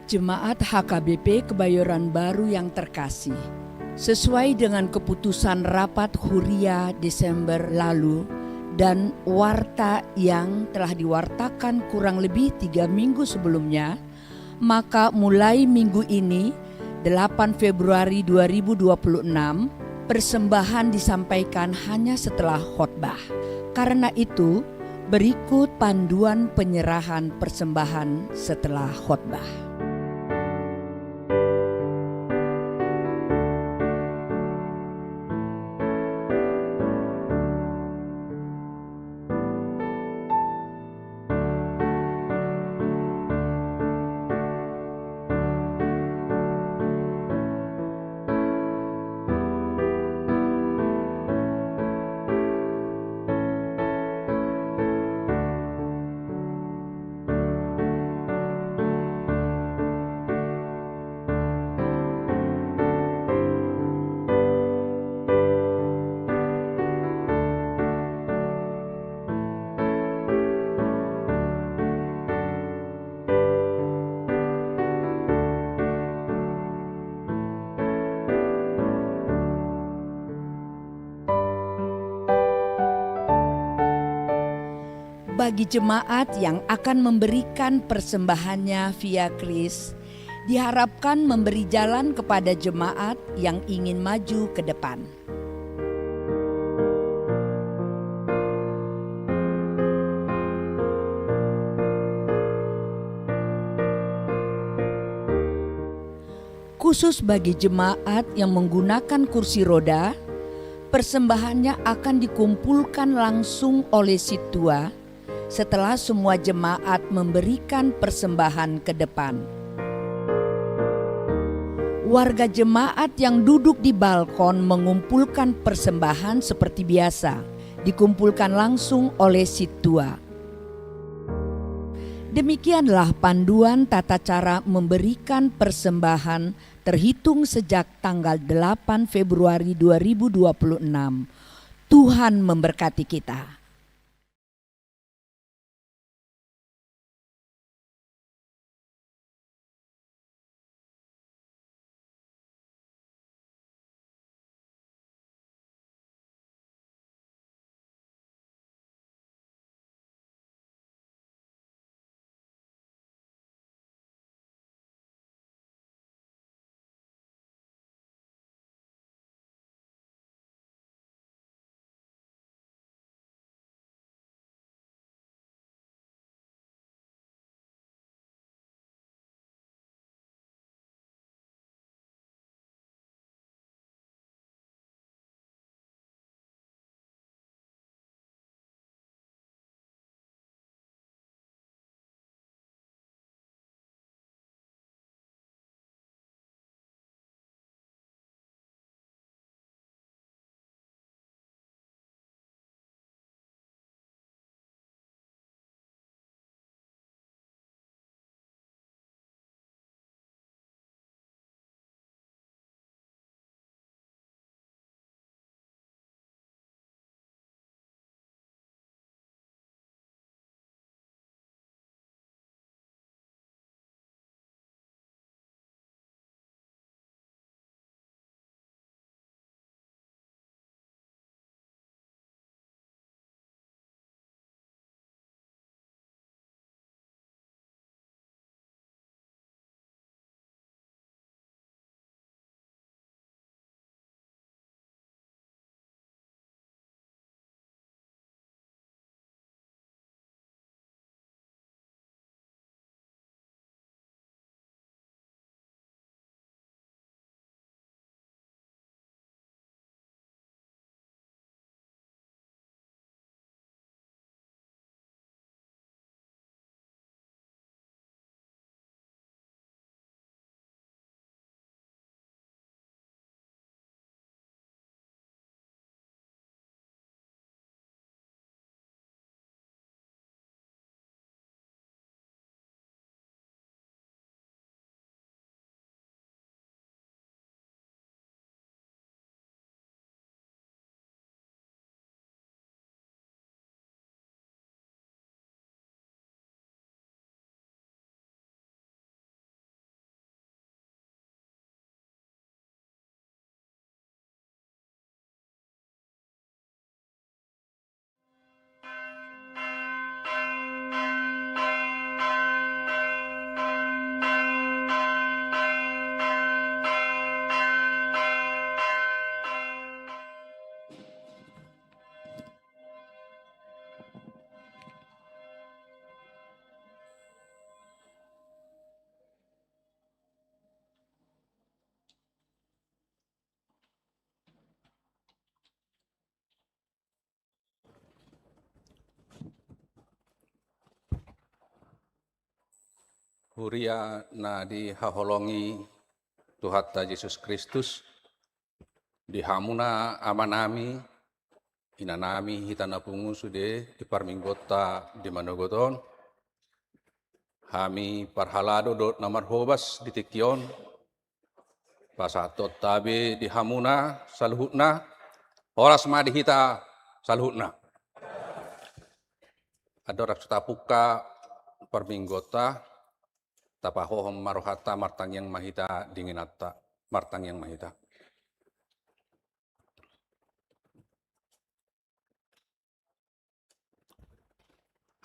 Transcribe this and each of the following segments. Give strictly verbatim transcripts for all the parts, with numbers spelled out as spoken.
Jemaat H K B P Kebayoran Baru yang terkasih, sesuai dengan keputusan rapat Huria Desember lalu dan warta yang telah diwartakan kurang lebih tiga minggu sebelumnya, maka mulai minggu ini, delapan Februari dua ribu dua puluh enam, persembahan disampaikan hanya setelah khotbah. Karena itu, berikut panduan penyerahan persembahan setelah khotbah. Bagi jemaat yang akan memberikan persembahannya via kris, diharapkan memberi jalan kepada jemaat yang ingin maju ke depan. Khusus bagi jemaat yang menggunakan kursi roda, persembahannya akan dikumpulkan langsung oleh sintua setelah semua jemaat memberikan persembahan ke depan. Warga jemaat yang duduk di balkon mengumpulkan persembahan seperti biasa, dikumpulkan langsung oleh sintua. Demikianlah panduan tata cara memberikan persembahan terhitung sejak tanggal delapan Februari dua ribu dua puluh enam. Tuhan memberkati kita. Huria na dihaholongi Tuhanta Jesus Kristus, di hamuna amanami, inanami, hita na pungu sude di parmingguonta di manogot on, hami parhalado dohot na marhobas di tingki on, pasahathon tabe di hamuna saluhutna, horas ma di hita saluhutna. Andorang so tapungka parmingguonta, tapahohom ma rohanta, martangiang ma hita di ingananta, martangiang ma hita.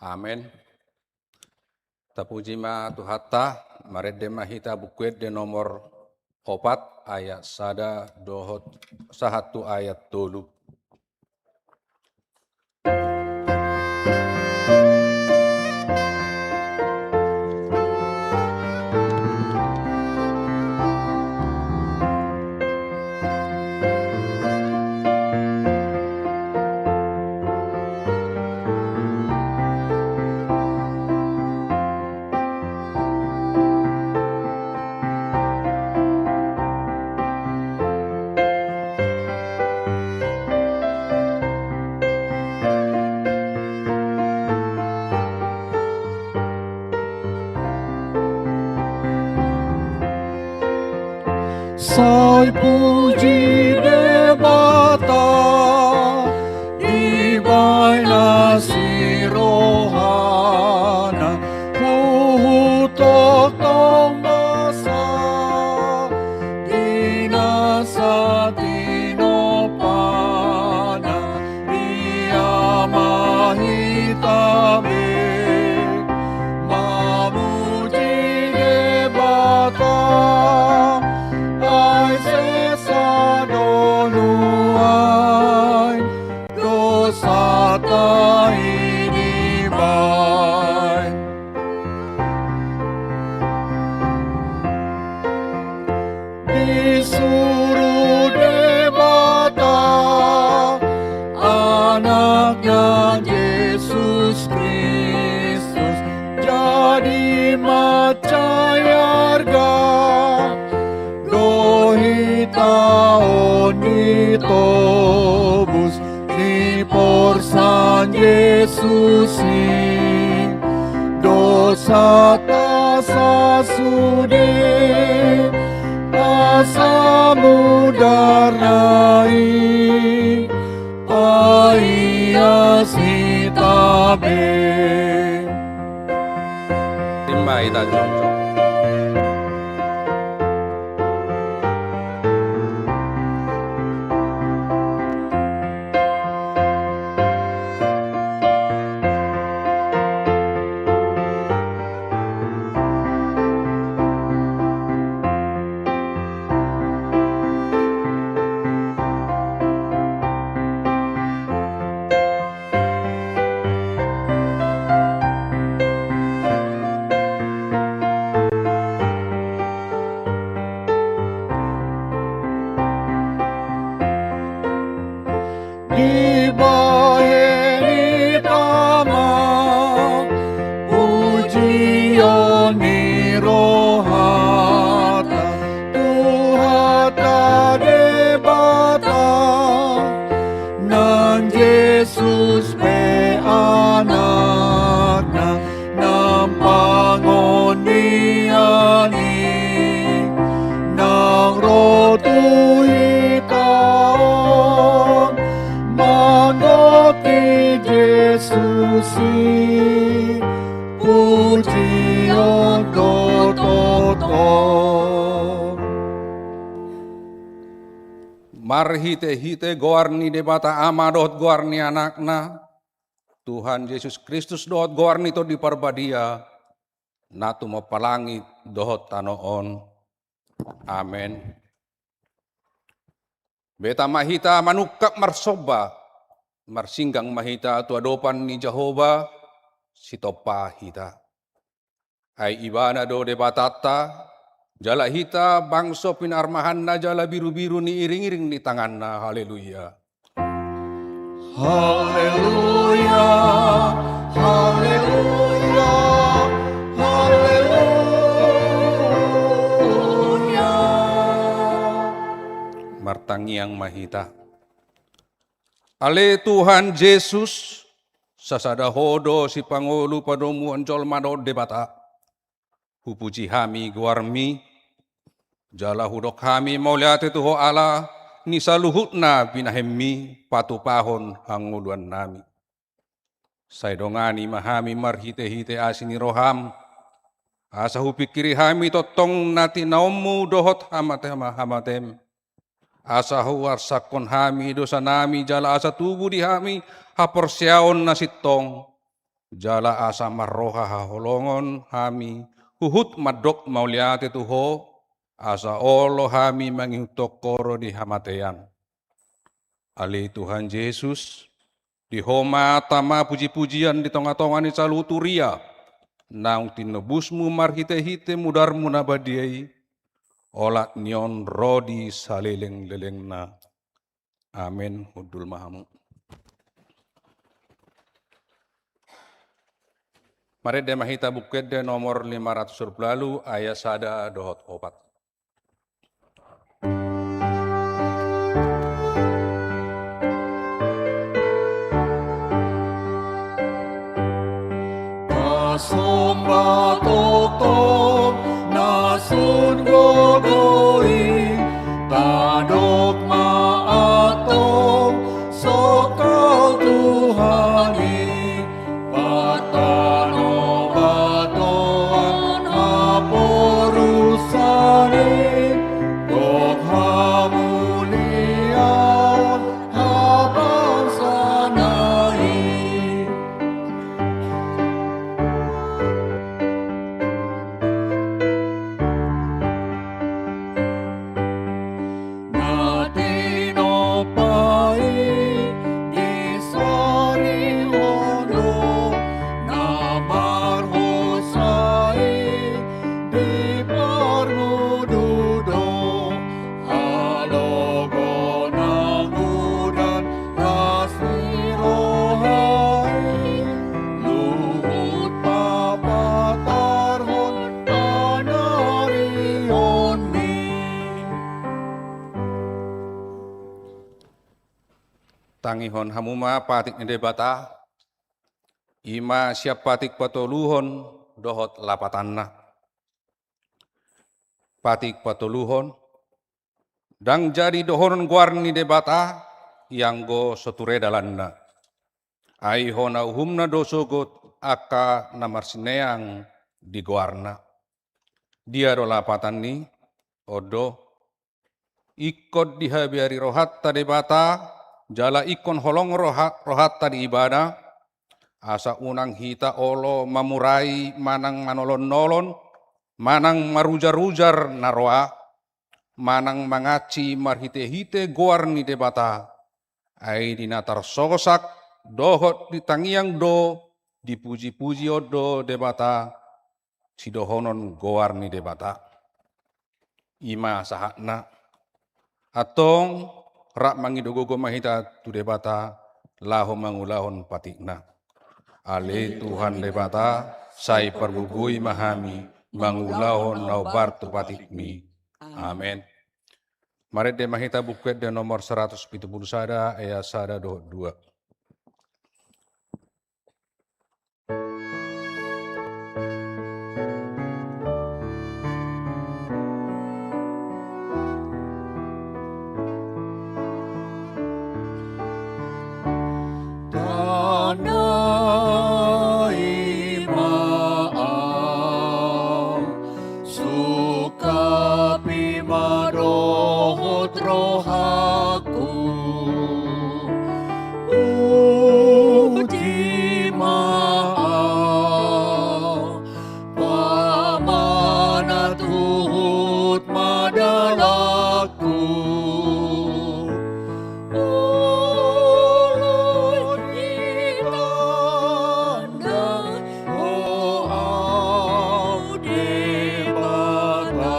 Amen. Tapuji ma Tuhanta, marende ma hita Buku Ende nomor opat ayat sada dohot sahat tu ayat tolu. Sai puji Debata, dibahen asi rohana, huhut tongtong basa, di nasa tinompana, ia ma hita be mamuji Debata, ai sesa do nuaeng dosanta i dibahen. Disuruh Debata Anakna Jesus Kristus jadi mansai arga, do hita on ditobus, diporsan Jesus i dosanta sasude, asa mudarna i paias hita be. Rim ma hita jongjong. Dibahen hita ma pujion ni rohanta, Tuhanta Debata, nang Jesus pe Anakna, nampang on nian i, naung ro tu hita on, manganhon Jesus i, pujion do tongtong. Marhitehite goar ni Debata Ama dohot goar ni Anakna, Tuhan Jesus Kristus dohot goar ni Tondi Parbadia, na tumompa langit dohot tano on. Amen. Beta ma hita manungkap marsomba, marsinggang ma hita tu adopan ni Jahowa, sitompa hita. Ai Ibana do Debatanta, jala hita bangso pinarmahanna jala birubiru ni iringiring ni tanganna. Haleluya. Haleluya, haleluya, haleluya. Martangiang ma hita. Ale Tuhan Jesus, sasada Ho do sipangolu padomuan jolma dohot Debata. Hupuji hami goarMi, jala hudok hami mauliate tu Ho ala ni saluhutna binahenMi patupahon hangoluannami. Sai dongani ma hami marhitehite asi ni rohaM, asa hupingkiri hami tongtong na tinaonMu dohot hamate-, hamateM. Asa huarsakhon hami dosanami jala asa tubu di hami haporseaon na sintong, jala asa marroha haholongon hami huhut mandok mauliate tu Ho, asa olo hami mangihuthon Ho ro di hamatean. Ale Tuhan Jesus, di Ho ma tama pujipujian di tongatonga ni saluhut huria, naung tinobusMu marhitehite mudarMu na badia i, olat ni on ro di salelenglelengna. Amen. Hundul ma hamu. Marende ma hita Buku Ende nomor lima ratus dua puluh ualu, ayat sada dohot opat. Tasomba tongtong na sun gogo i, tadok ma antong songon Tuhan i. Partanobatoan haporusan i, dohot hamuliaon habangsana i. Na tinompa i disarihon do, na marhosa i diparmudu do. Halogo na mudan las ni roha i, luhut papatarhon panarionmi. Tangihon hamu ma patik ni Debata, i ma sian patik patoluhon dohot lapatanna. Patik patoluhon, ndang jadi dohonon goar ni Debata, ianggo so ture dalanna. Ai hona uhumna do sogot angka na marsineang di goarna. Dia do lapatan ni on do, ingkon dihabiari rohanta Debata, jala ingkon holong roha-, rohanta di Ibana, asa unang hita olo mamurai manang manolon-nolon, manang marujar-ujar na roa, manang mangansi marhite-hite goar ni Debata, ai di na tarsosak dohot di tangiang do, dipuji-puji on do Debata, sidohonon goar ni Debata. I ma sahatna. Antong, rap mangido gogo ma hita tu Debata, laho mangulahon patikna. Ale Tuhan Debata, sai pargogoi ma hami, mangulahon na hombar tu patikmi. Amen. Marende ma hita Buku Ende nomor saratus pitu pulu sada, ayat sada dohot dua. Tandai ma au, sungkapi ma dohot rohangku. Uji ma au, pamanat huhut ma dalanku. Olo ditandai Ho au Debata.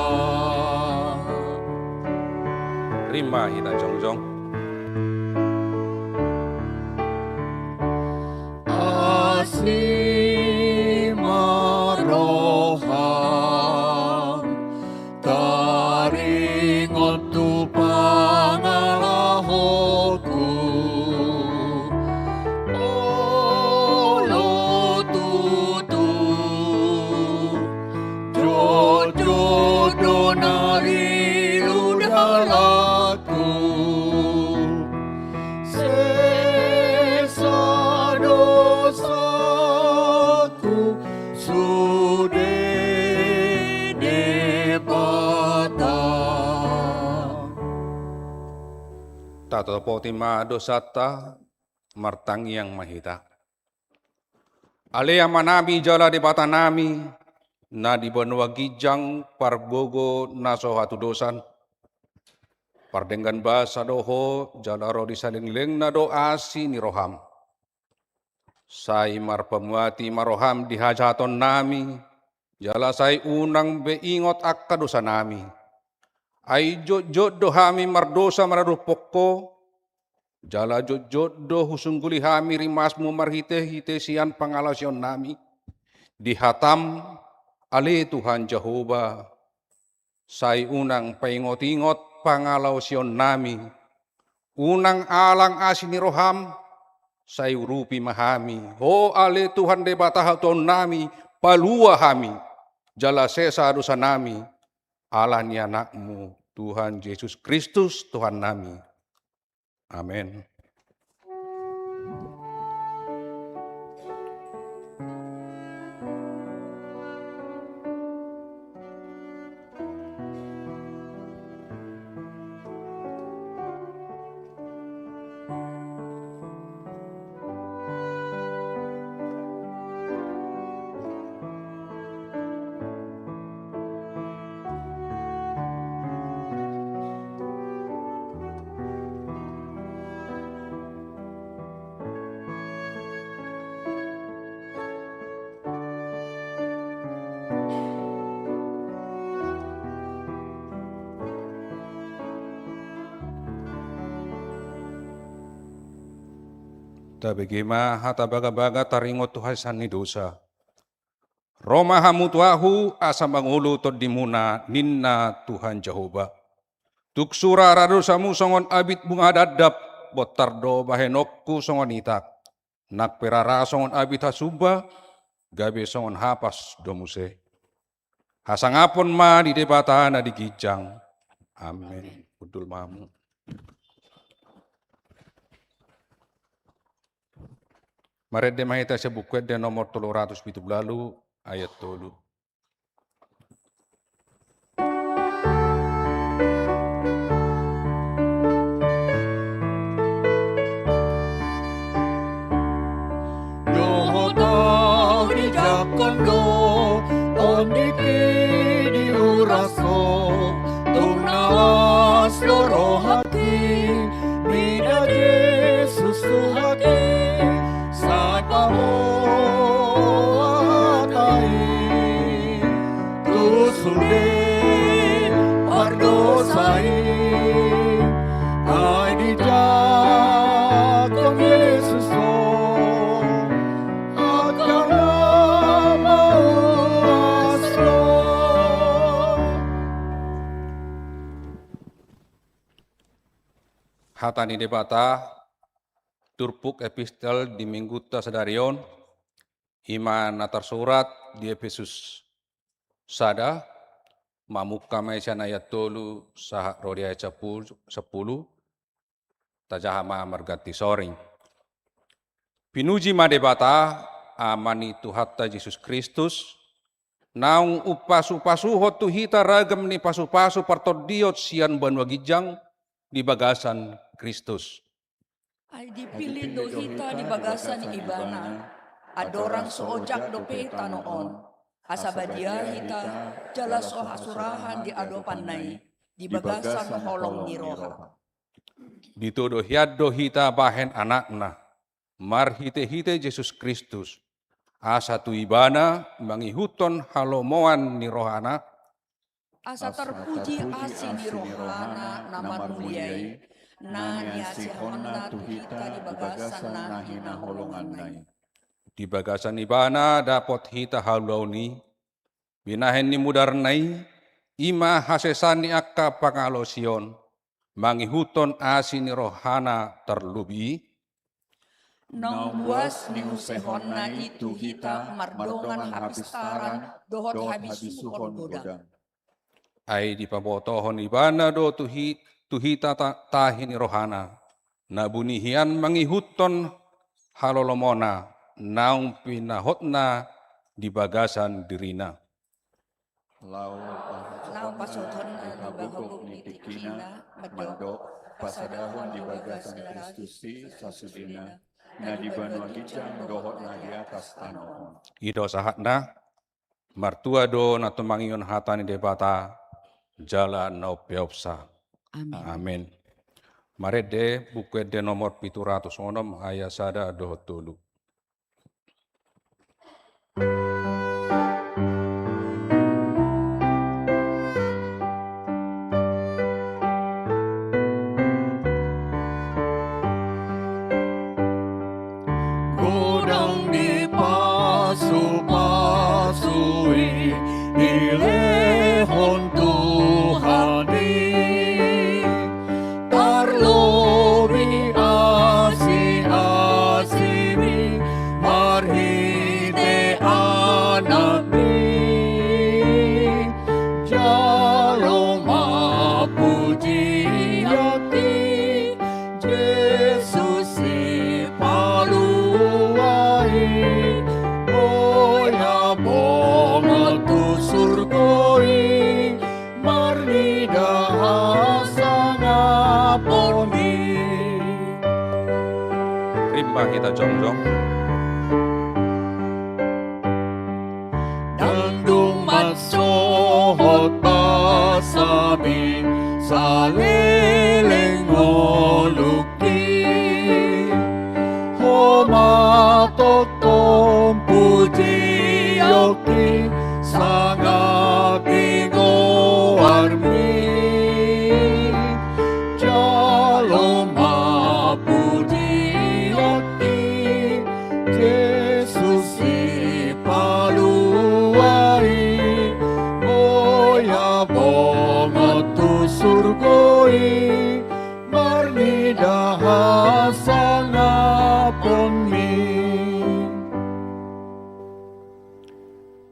Rima hita jongjong. Asi ma roham taringot tu pang Salahku, sesa dosaku, sude Debata. Tatopoti ma dosanta, martangiang ma hita. Ale Amanami jala Debatanami, na di banua ginjang pargogo na so hatudosan. Pardenggan basa do Ho, jala ro di salelenglelengna do asi ni roham. Sai marpamuati ma roham di hajahatonnami, jala sai unang be ingot angka dosanami. Ai jotjot do hami mardosa maradophon Ho, jala jotjot do husungguli hami rimasmu marhitehite sian pangalaosionnami. Di hatam, ale Tuhan Jahowa, sai unang paingotingot pangalaosionnami. Unang alang asi ni roham, sai urupi ma hami. Ho ale Tuhan Debata hatuaonnami, palua hami, jala sesa dosanami, ala ni Anakmu, Tuhan Jesus Kristus, Tuhannami. Amen. Tabege ma hata bagabaga taringot tu hasesaan ni dosa. Ro ma hamu tu Ahu asa mangolu tondimuna, ninna Tuhan Jahowa. Tung sura ra dosamu songon abit bunga dandap, bontar do bahenonku songon itak. Nang pe ra ra songon abit hasumba, gabe songon hapas do muse. Hasangapon ma di Debata na di ginjang. Amen. Hundul ma hamu. Marende ma hita sian Buku Ende nomor tolu ratus pitu pulu ualu, ayat tolu. Dohot ahu dijangkon do, tondingki diuras ho, tung na las do rohangki, mida Jesus Tuhanki, sahat pamoatanta i tu sude pardosa i. Ai dijangkon Jesus ho, angka na mauas ro. Hata ni Debata, turpuk epistel di minggunta sadari on, i ma na tarsurat di Epesus sada, mamungka ma i sian ayat tolu sahat ro di ayat sampulu, sampulu, tajaha ma marganti soring. Pinuji ma Debata, Ama ni Tuhanta Jesus Kristus, naung umpasupasuhon tu hita ragam ni pasupasu partondion sian banua ginjang di bagasan Kristus. Ai dipillit do hita di bagasan Ibana, andorang so ojak dope tano on, asa badia hita, jala so hasurahan di adopanna i, di bagasan holong ni roha. Ditodo hian do hita bahen anakna, marhitehite Jesus Kristus, asa tu Ibana mangihuthon halomoan ni rohana, asa tarpuji asi ni rohana na marmulia i, na niasehonna tu hita di bagasan na hinaholonganna i. Di bagasan Ibana dapot hita haluaon i, binahen ni mudarna i, i ma hasesaan ni angka pangalaosion, mangihuthon asi ni rohana tarlobi i. Naung buas niusehonna i tu hita mardongan hapistaran dohot habisuhon godang. Ai dipabotohon ibana do tu hi-, tu hita ta-, tahi ni rohana, na buni hian mangihuthon halolomona, naung pinahotna di bagasan dirina. Laho pasahathon di habogok ni tingkina, mandok, pasadahon di bagasan Kristus i sasudena, na di banua ginjang dohot na di atas tano on. I do sahatna. Martua do na tumangihon hata ni Debata, jala na umpeopsa. Amin. Amin. Marende Buku Ende nomor pitu ratus onom, ayat sada dohot tolu. Godang ni pasupasu i dilehon Tuhan i, tarlobi asiasimi marhite Anakni. Jalo ma pujian di Jesus Sipalua i, boi bongot tu surgo i, marnida hasangapon i. Rimma hita jongjong. Ndang dung mansohot basami saleleng ngolungki, Ho ma tongtong pujionki, sangap i goarmi. Jalo ma pujion di Jesus Sipalua i, boi bongot tu surgo i, marnida hasangaponmi.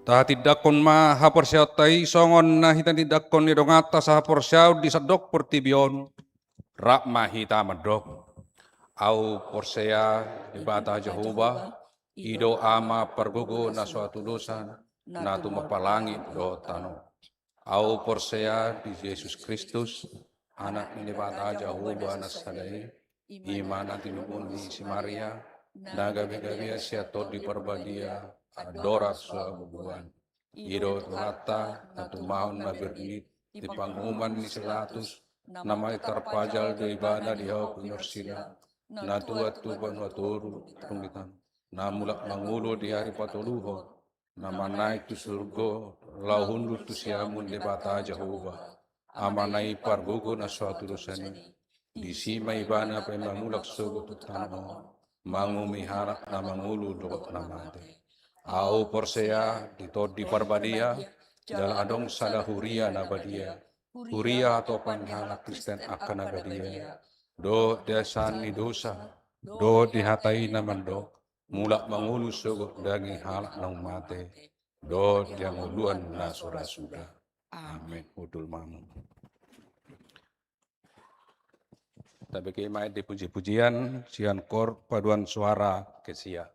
Tahatindangkon ma haporseaonta i songon na hinahatindangkon ni donganta sahaporseaon di sandok portibi on. Rap ma hita mandok. Ahu porsea Debata Jahowa, i do Ama pargogo na so hatudosan, na tumompa langit dohot tano. Ahu porsea di Jesus Kristus, Anak ni Debata Jahowa na sada i, i ma na tinubuhon ni si Maria, na gabe-gabean sian Tondi Parbadia, andorang so habubuhan. I do Tuhanta, na tumahon na bernit di panguhuman ni si Pilatus, na mate tarpajal do ibana di hau pinarsilang, na tuat tu banua toru di tung di tano, na mulak mangolu di ari patoluhon, na manaek tu surgo, laho hundul tu siamun Debata Jahowa, Amana i pargogo na so hatudosan i. Disi ma ibana paima mulak sogot tu tano on, manguhumi halak na mangolu dohot na mate. Ahu porsea di Tondi Parbadia, jala adong sada huria na badia, huria hatopan ni halak Kristen angka na badia, dohot di hasesaan ni dosa, dohot di hata i na mandok, mulak mangolu sogot daging halak naung mate, dohot di hangoluan na so ra suda. Amen. Hundul ma hamu. Tabege ma ende puji-pujian sian kor paduan suara Ecclesia.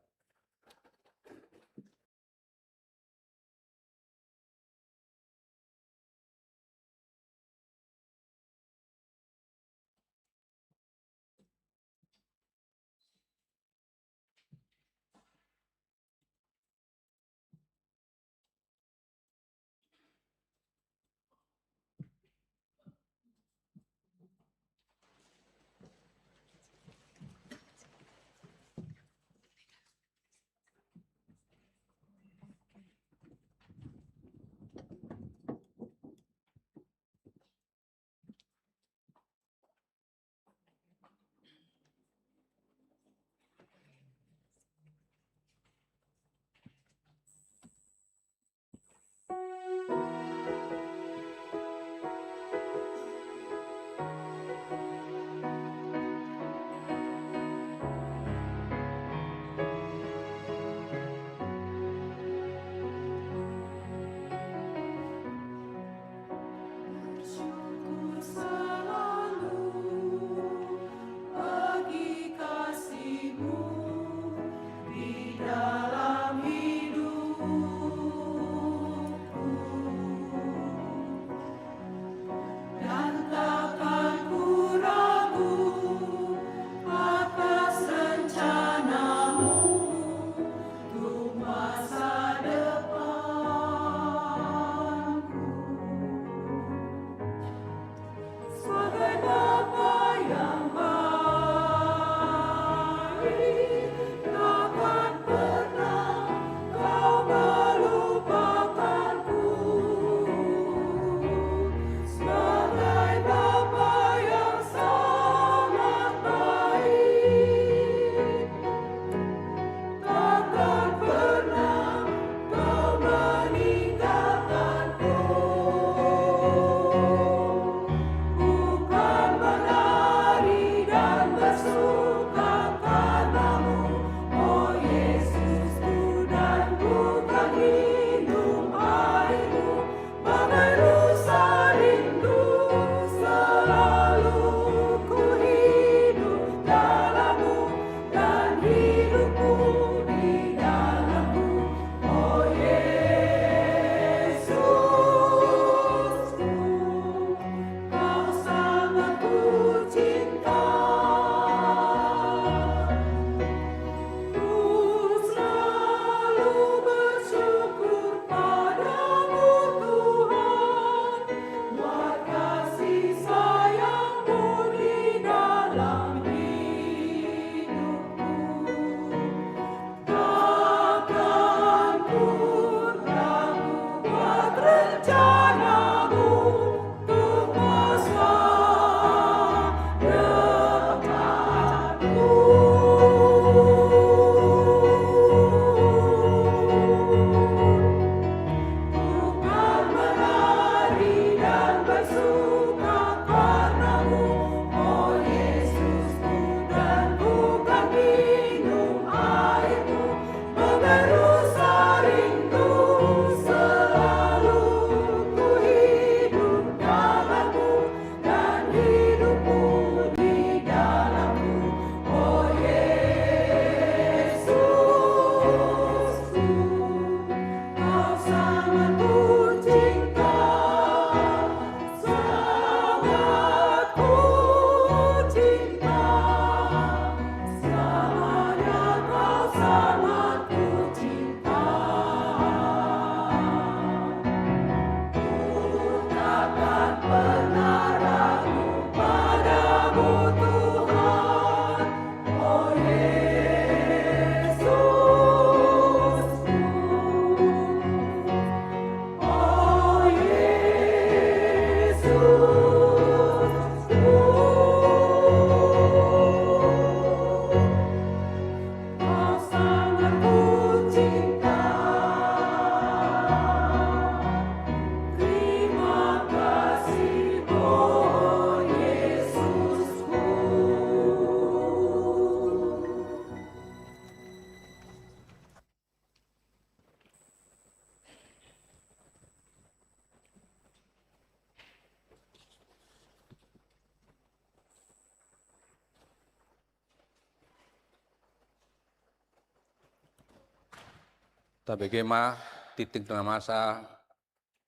Tabege ma tingting na masa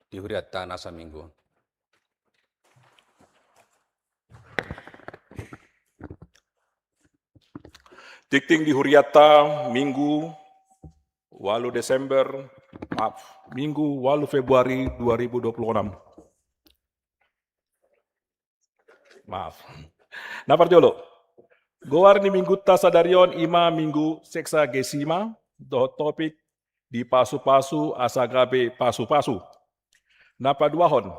di hurianta na saminggu. Tingting di hurianta Minggu ualu Desember, maaf, Minggu ualu Februari dua ribu dua puluh enam. Maaf. Na parjolo. Goar ni minggunta sadari on i ma Minggu Sexagesima, dohot topik dipasupasu asa gabe pasupasu. Na paduahon,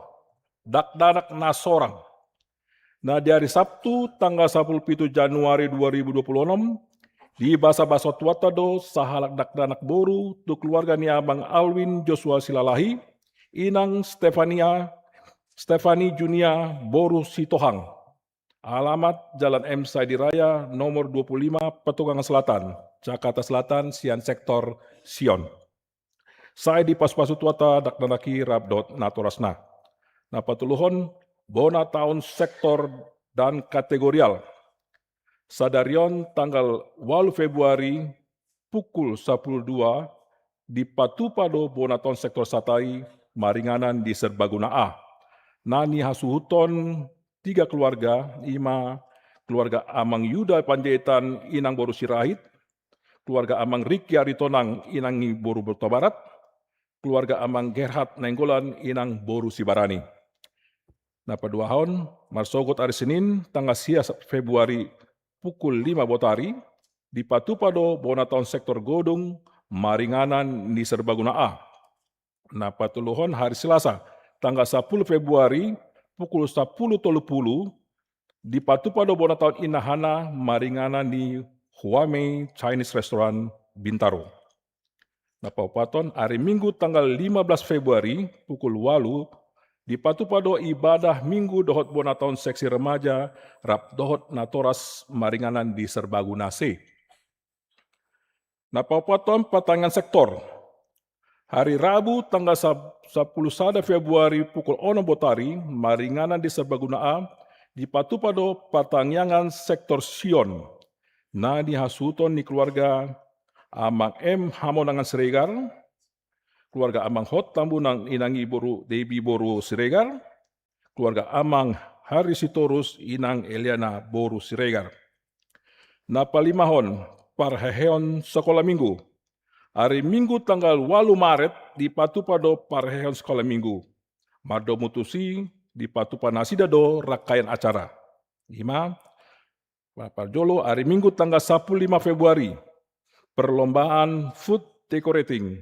dakdanak na sorang. Na di ari Sabtu tanggal sampulu pitu Januari dua ribu dua puluh enam, dibasabasahon Tuhanta do sahalak dakdanak boru tu keluarga ni Abang Alwin Joshua Silalahi, Inang Stefania, Stefani Junia boru Sitohang. Alamat Jalan M Saidi Raya nomor dua puluh lima, Petukangan Selatan, Jakarta Selatan, sian sektor Sion. Sai dipasupasu Tuhanta dakdanak i rap dohot natorasna. Na patoluhon, bona taon sektor dan kategorial. Sadari on tanggal ualu Februari pukul sampulu dua, dipatupa do bona taon sektor sata i maringanan di Serbaguna A. Na nihasuhuton tiga keluarga, i ma keluarga Amang Yuda Panjaitan Inang boru Sirait, keluarga Amang Riki Aritonang Inang i boru Huta Barat, keluarga Amang Gerhard Nainggolan Inang boru Sibarani. Na paduahon, marsogot ari Senin tanggal sia Februari pukul lima botari, dipatupa do bona taon sektor Godung maringanan ni Serbaguna A. Na patoluhon, hari Selasa tanggal sampulu Februari pukul sampulu tolu pulu, dipatupa do bona taon Inahana maringanan ni Huamei Chinese Restaurant Bintaro. Na paopathon, ari Minggu tanggal lima belas Februari pukul ualu, dipatupa do ibadah Minggu dohot bona taon seksi remaja rap dohot natoras maringanan di Serbaguna C. Na paopathon, partangiangan sektor. Hari Rabu tanggal sa-, sampulu sada Februari pukul onom botari, maringanan di Serbaguna A, dipatupa do partangiangan sektor Sion. Na nihasuhuton ni keluarga Amang M Hamonangan Siregar, keluarga Amang Hot Tambunan Inang i boru Debi boru Siregar, keluarga Amang Hari Sitorus Inang Eliana boru Siregar. Na palimahon, parheheon sekolah Minggu. Ari Minggu tanggal ualu Maret dipatupa do parheheon sekolah Minggu. Mardomu tusi, dipatupa nasida do rangkaian acara. I ma, parjolo, ari Minggu tanggal sampulu lima Februari, perlombaan food decorating.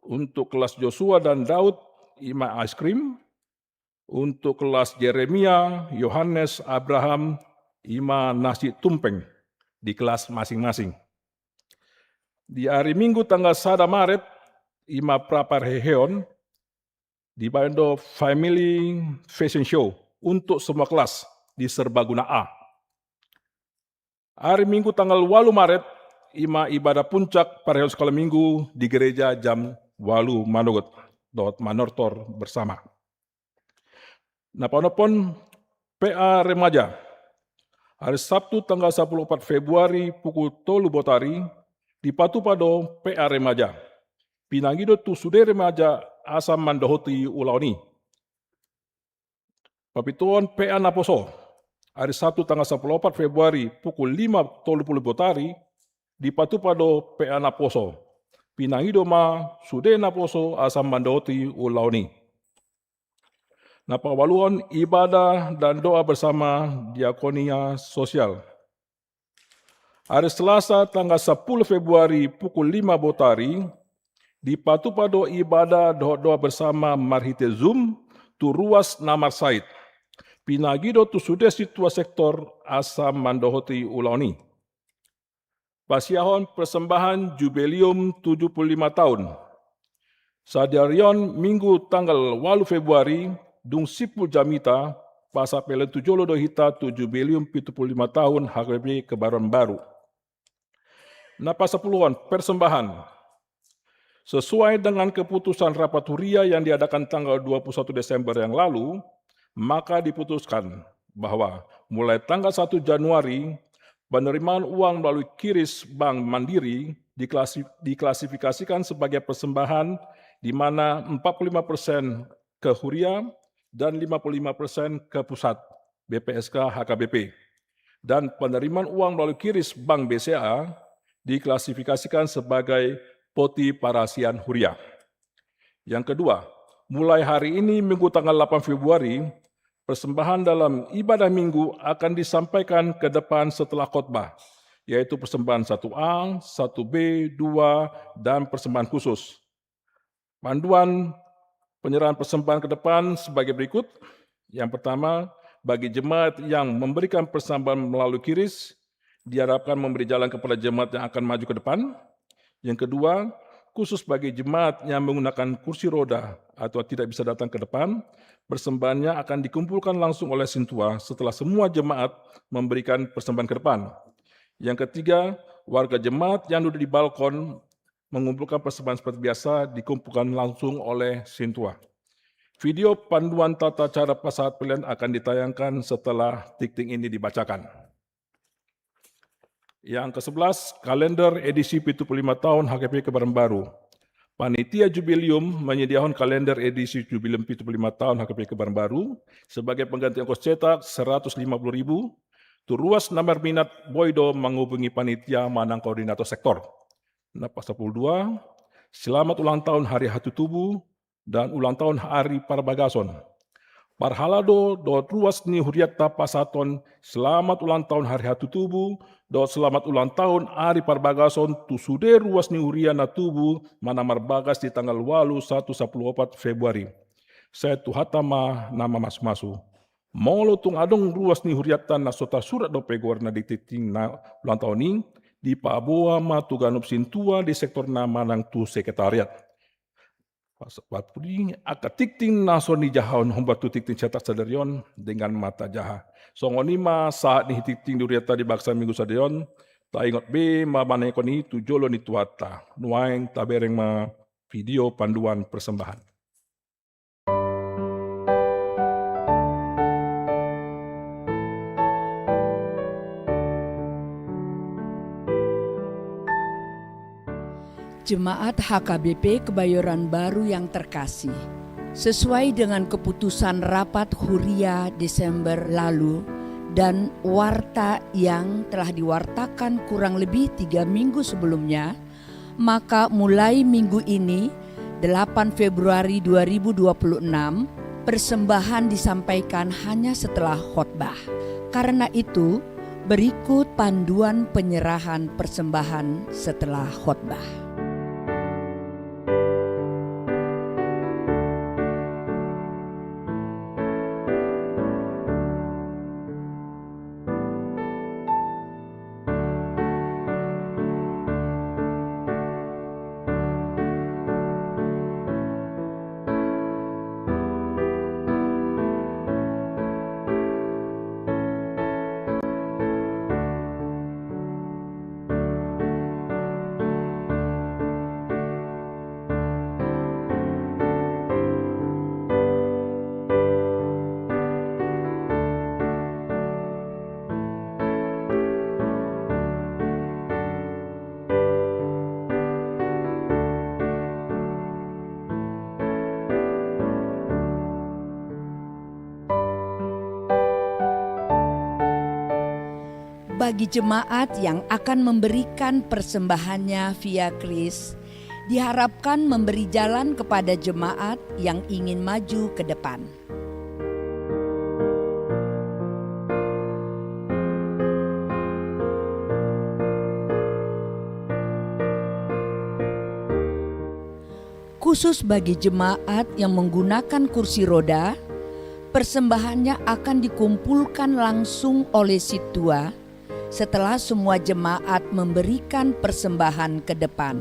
Untuk kelas Joshua dan Daud, i ma ice cream. Untuk kelas Jeremia, Yohanes, Abraham, i ma nasi tumpeng di kelas masing-masing. Di ari Minggu tanggal sada Maret, i ma pra parheheon, dibaen do family fashion show untuk semua kelas di Serbaguna A. Ari Minggu tanggal ualu Maret, i ma ibadah puncak parheheon sekolah Minggu di gereja jam ualu manogot dohot manortor bersama. Na paonomhon, P A remaja. Ari Sabtu tanggal sampulu opat Februari pukul tolu botari, dipatupa do P A remaja. Pinangido tu sude remaja asa mandohoti ulaon i. Papituhon, P A naposo. Ari Sabtu tanggal sampulu opat Februari pukul lima tolu pulu botari, dipatupa do P A naposo. Pinangido ma sude naposo asa mandohoti ulaon i. Na paualuhon, ibadah dan doa bersama diakonia sosial. Ari Selasa tanggal sampulu Februari pukul lima botari, dipatupa do ibadah dohot doa bersama marhite Zoom tu ruas na marsait. Pinangido tu sude sintua sektor asa mandohoti ulaon i. Pasiahon persembahan Jubileum tujuh puluh lima tahun. Sadari on Minggu tanggal ualu Februari, dung simpul jamita, pasapeleon tu jolo do hita tu Jubileum pitu pulu lima tahun H K B Kebayoran Baru. Na pasapuluhon, persembahan. Sesuai dengan keputusan rapat huria yang diadakan tanggal dua puluh satu Desember yang lalu, maka diputuskan bahwa mulai tanggal satu Januari, Penerimaan uang melalui kiris Bank Mandiri diklasi-, diklasifikasikan sebagai persembahan, di mana empat puluh lima persen ke huria dan lima puluh lima persen ke pusat, B P S K, H K B P. Dan penerimaan uang melalui kiris Bank B C A diklasifikasikan sebagai poti parasian huria. Yang kedua, mulai hari ini, Minggu tanggal delapan Februari, persembahan dalam ibadah Minggu akan disampaikan ke depan setelah khotbah, yaitu persembahan satu A, satu B, dua, dan persembahan khusus. Panduan penyerahan persembahan ke depan sebagai berikut. Yang pertama, bagi jemaat yang memberikan persembahan melalui kiris, diharapkan memberi jalan kepada jemaat yang akan maju ke depan. Yang kedua, khusus bagi jemaat yang menggunakan kursi roda atau tidak bisa datang ke depan, persembahannya akan dikumpulkan langsung oleh sintua setelah semua jemaat memberikan persembahan ke depan. Yang ketiga, warga jemaat yang duduk di balkon mengumpulkan persembahan seperti biasa, dikumpulkan langsung oleh sintua. Video panduan tata cara pasahat pelean akan ditayangkan setelah tikting ini dibacakan. Yang kesebelas, kalender edisi pitu puluh lima tahun H K B P Kebayoran Baru. Panitia Jubileum menyediakan kalender edisi Jubileum pitu puluh lima tahun H K B P Kebayoran Baru sebagai pengganti ongkos cetak seratus lima puluh ribu. Tu ruas na marminat, boi do manghubungi panitia manang koordinator sektor. Nang pasapuluh dua, selamat ulang tahun hari hatutubu dan ulang tahun hari parbagason. Parhalado dohot ruas ni hurianta pasahathon selamat ulang tahun hari hatutubu dohot selamat ulang tahun ari parbagason tu sude ruas ni huria na tubu manang marbagas di tanggal ualu sahat tu sampulu opat Februari. Sai Tuhanta ma na mamasumasu. Molo tung adong ruas ni hurianta na so tarsurat dope goarna di tikting na ulang tahun i, dipaboa ma tu ganup sintua di sektorna manang tu sekretariat. Pas-, patupudi angka tikting na so nijahahon hombar tu tikting cetak sadari on, dengan ma tajaha. Songon i ma sahat ni tikting di hurianta di bagasan Minggu sadari on, taingot be ma manangihon i tu jolo ni Tuhanta. Nuaeng tabereng ma video panduan persembahan. Jemaat H K B P Kebayoran Baru yang terkasih, sesuai dengan keputusan rapat Huria Desember lalu dan warta yang telah diwartakan kurang lebih tiga minggu sebelumnya, maka mulai minggu ini, delapan Februari dua ribu dua puluh enam, persembahan disampaikan hanya setelah khotbah. Karena itu, berikut panduan penyerahan persembahan setelah khotbah. Bagi jemaat yang akan memberikan persembahannya via kris, diharapkan memberi jalan kepada jemaat yang ingin maju ke depan. Khusus bagi jemaat yang menggunakan kursi roda, persembahannya akan dikumpulkan langsung oleh sintua setelah semua jemaat memberikan persembahan ke depan.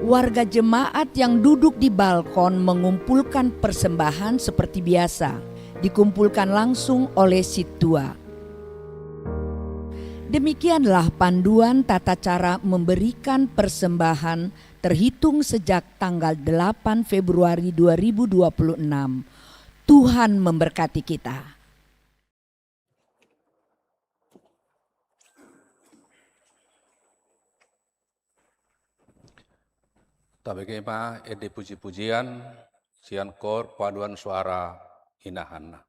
Warga jemaat yang duduk di balkon mengumpulkan persembahan seperti biasa, dikumpulkan langsung oleh sintua. Demikianlah panduan tata cara memberikan persembahan terhitung sejak tanggal delapan Februari dua ribu dua puluh enam. Tuhan memberkati kita. Tabege ma ende puji-pujian sian kor paduan suara inahanna.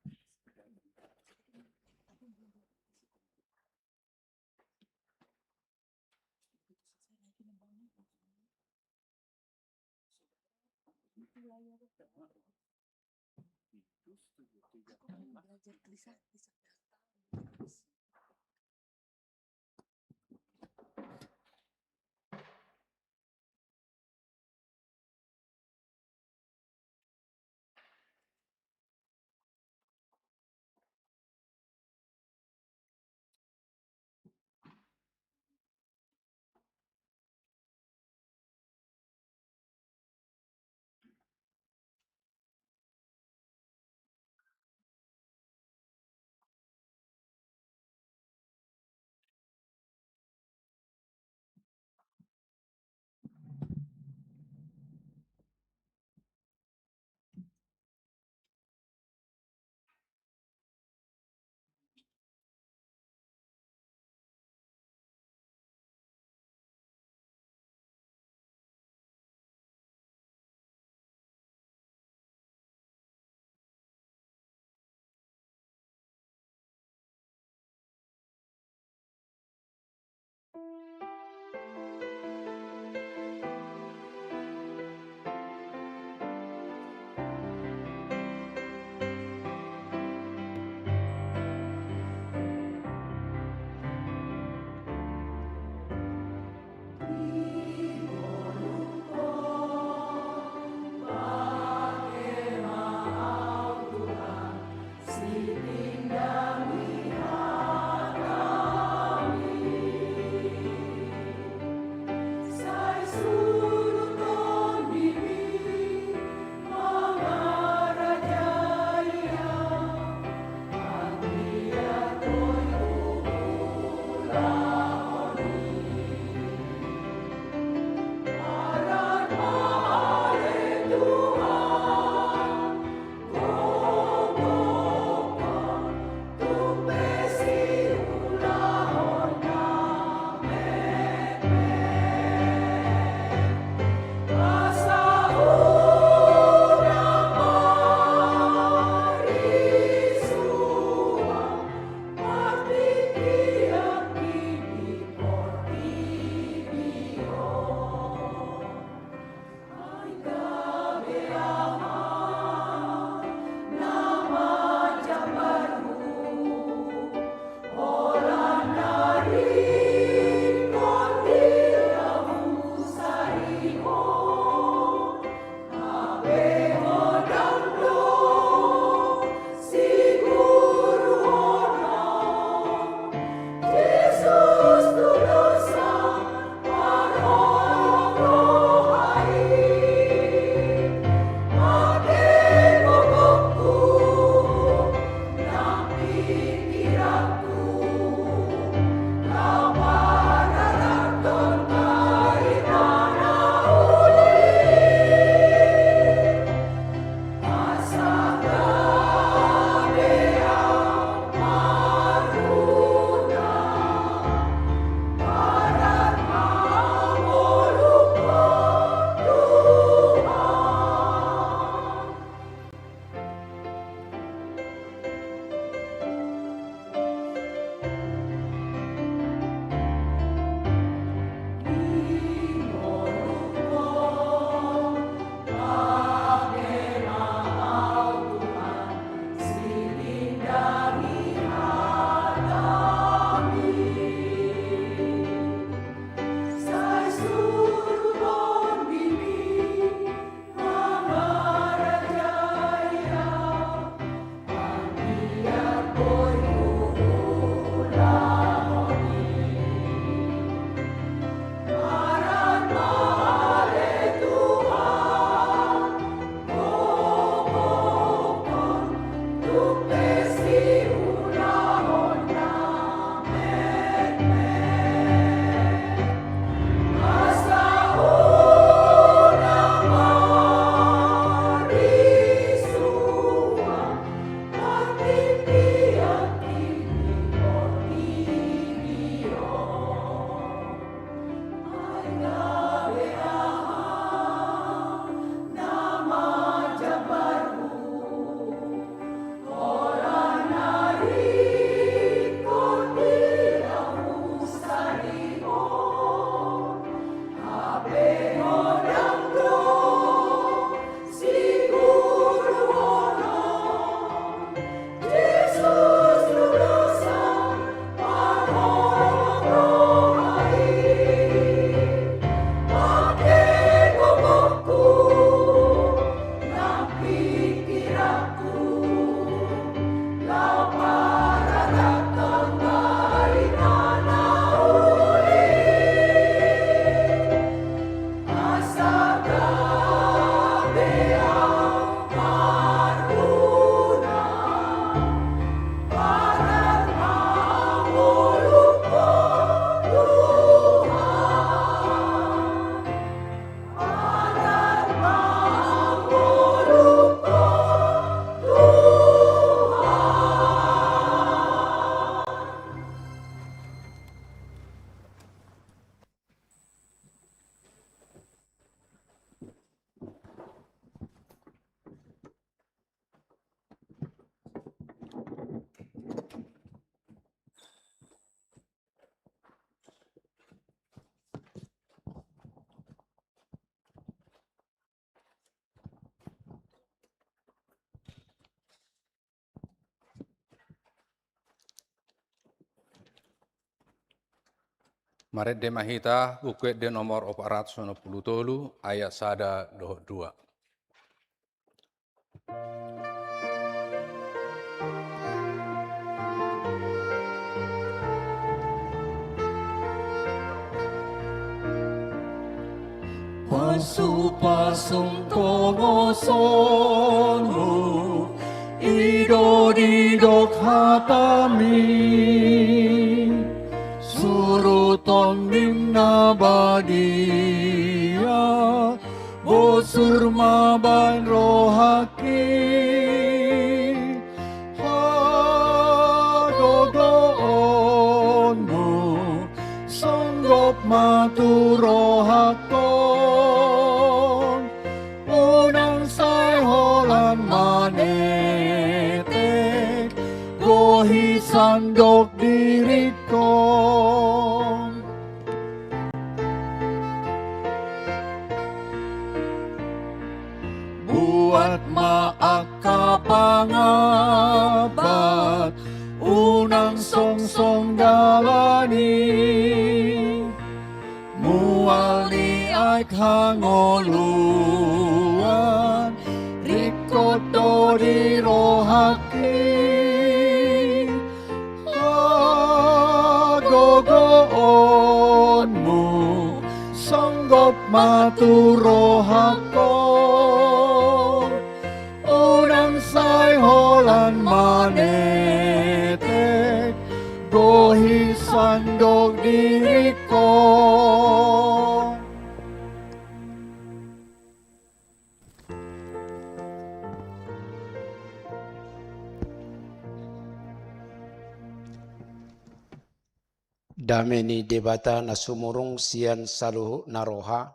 Marende ma hita, Buku Ende nomor opat ratus onom pulu tolu, ayat sada dohot dua. Pasupasum pongosonmu, i do didok hatami, surutonMi na badia, bosur ma baen rohangki. HagogoonMu songgop ma tu rohangkon, unang sai holan manetek, gohi sandok diringkon. Buat ma angka pangabat, unang songsong dalan i. Mual ni aek hangoluan, ringkot do di rohangki. HagogoonMu songgop ma tu rohangkon, unang sai holan manetek, gohi sandok diringkon. Dame ni Debata na sumurung sian saluhutna roha,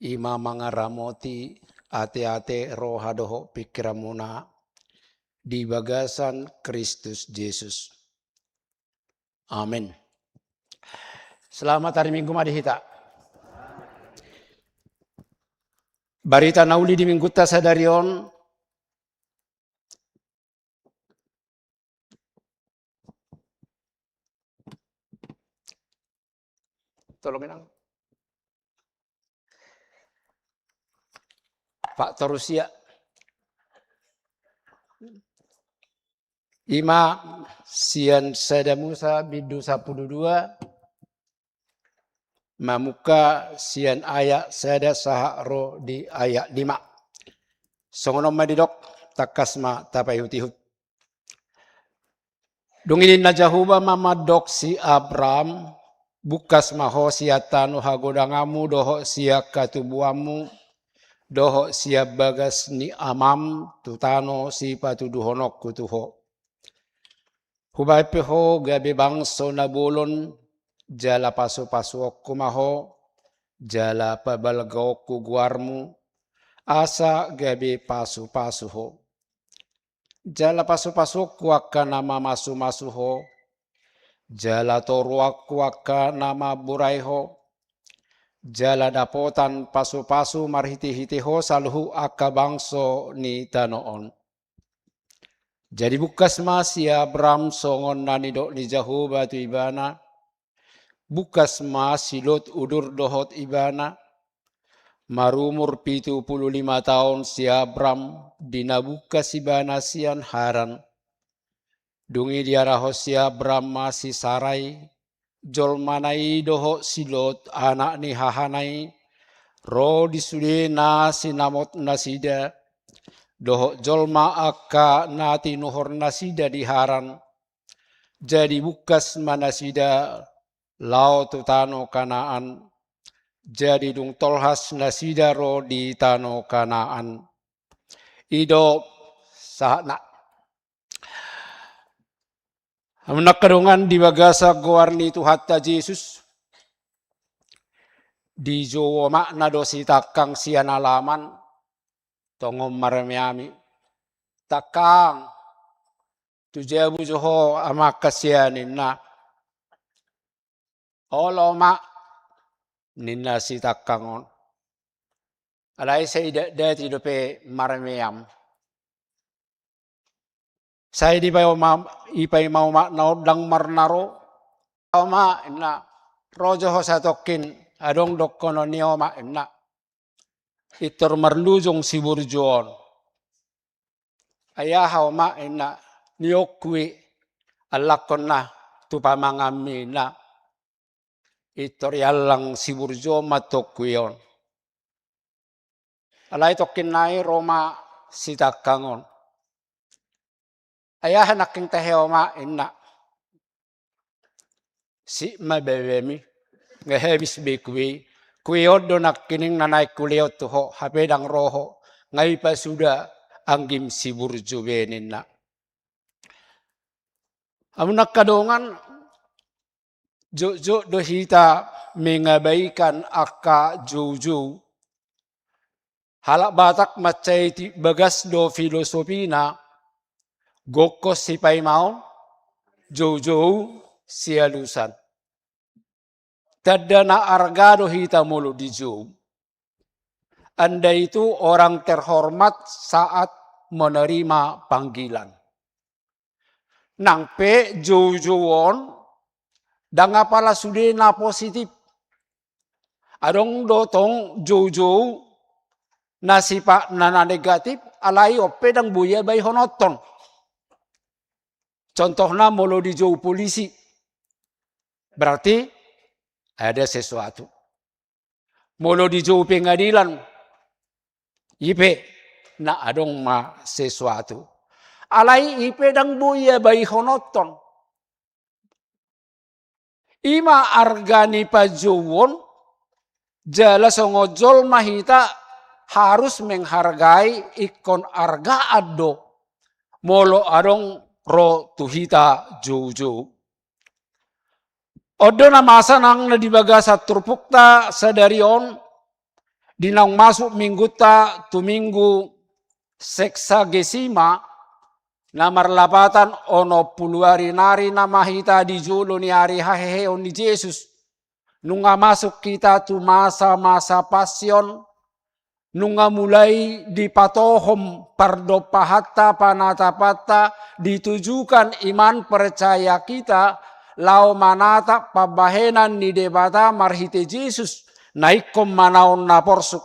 i ma mangaramoti ateate, roha dohot pingkiranmuna di bagasan Kristus Jesus. Amen. Selamat hari Minggu ma di hita. Barita na uli di Minggunta sadari on, tolong, Inang. Pak Torusia. I ma sian Sada Musa bindu sampulu dua, mamungka sian ayat sada sahat ro di ayat lima. Songon on ma didok, tangkas ma tapaihutihut. Dung i ninna Jahowa ma mandok si Abram, bungkas ma ho sian tano hagodanganmu dohot sian hatubuanmu, dohot sian bagas ni amam tu tano sipatuduhononku tu ho. Hubahen pe ho gabe bangso na bolon, jala pasupasuonku ma ho, jala pabalgaonku goarmu, asa gabe pasupasu ho. Jala pasupasuonku angka na mamasumasu ho, jala toruanku angka na mamburai ho, jala dapotan pasupasu marhitehite ho saluhut angka bangso ni tano on. Jadi bungkas ma si Abram songon na nidok ni Jahowa tu ibana, bungkas ma si Lot udur dohot ibana, marumur pitu pulu lima taon si Abram di na bungkas ibana sian Haran. Dung i diarahon si Abram ma si Sarai, jolmana i dohot si Lot anak ni hahana i, ro di sude na sinamotnasida, dohot jolma angka na tinuhornasida di Haran. Jadi bungkas ma nasida laho tu tano Kanaan. Jadi dung tolhas nasida ro di tano Kanaan. I do sahatna. Hamu angka dongan di bagasan goar ni Tuhanta Jesus, dijou omakna do si Tangkang sian alaman, tongon marmeami. Tangkang, tu jabu jo ho amangka sian, ninna. Olo ma, ninna si Tangkang on. Alai sai datdati dope marmeam. Sai dipaima, dipaima omakna on ndang marnaro. Oma, ninna, Ro jo ho satongkin, adong dohonon ni omak, inna. Pintor marlujung si burju on. Ai aha omak, inna, niokkui, allangkon na tu pamanganmi, inna. Pintor iallang si burju on ma tokkui on. Alai tongkin nai ro ma sitangkang on. Ai aha nangkin tahe omak, inna. Sip ma bebemi, nga habis be kue. Kue on do nangkining na naeng hulehon tu ho, hape ndang ro ho, nga ipasuda anggim si burju be, ninna. Amang angka dongan, jotjot do hita mengabaikan angka joujou. Halak Batak mansai di bagas do filosofina, gokhon sipaimaon, joujou sialusan. Tanda na arga do hita molo dijou. Anda itu orang terhormat saat menerima panggilan. Nang pe joujou on, ndang apala sude na positif. Adong do tong joujou na sifatna na negatif, alai on pe ndang boi abaihononton. Contohna molo dijou polisi, berarti ada sesuatu. Molo dijou pengadilan, i pe na adong ma sesuatu. Alai i pe ndang boi abaihononton. I ma arga ni panjouon, jala songon jolma hita harus menghargai, ingkon argaan do molo adong ro tu hita joujou. On do na masa nang na di bagasan turpukta sadari on, di naung masuk minggunta tu minggu Seksagesima, na marlapatan onom pulu ari nari nama hita di jolo ni ari haheheon ni Jesus. Nunga masuk hita tu masa-masa Pasion, nunga mulai dipatohom pardompahanta, panatapanta, ditujukan iman percaya kita, laho manatap pambahenan ni Debata marhite Jesus, na ingkon manaon na porsuk.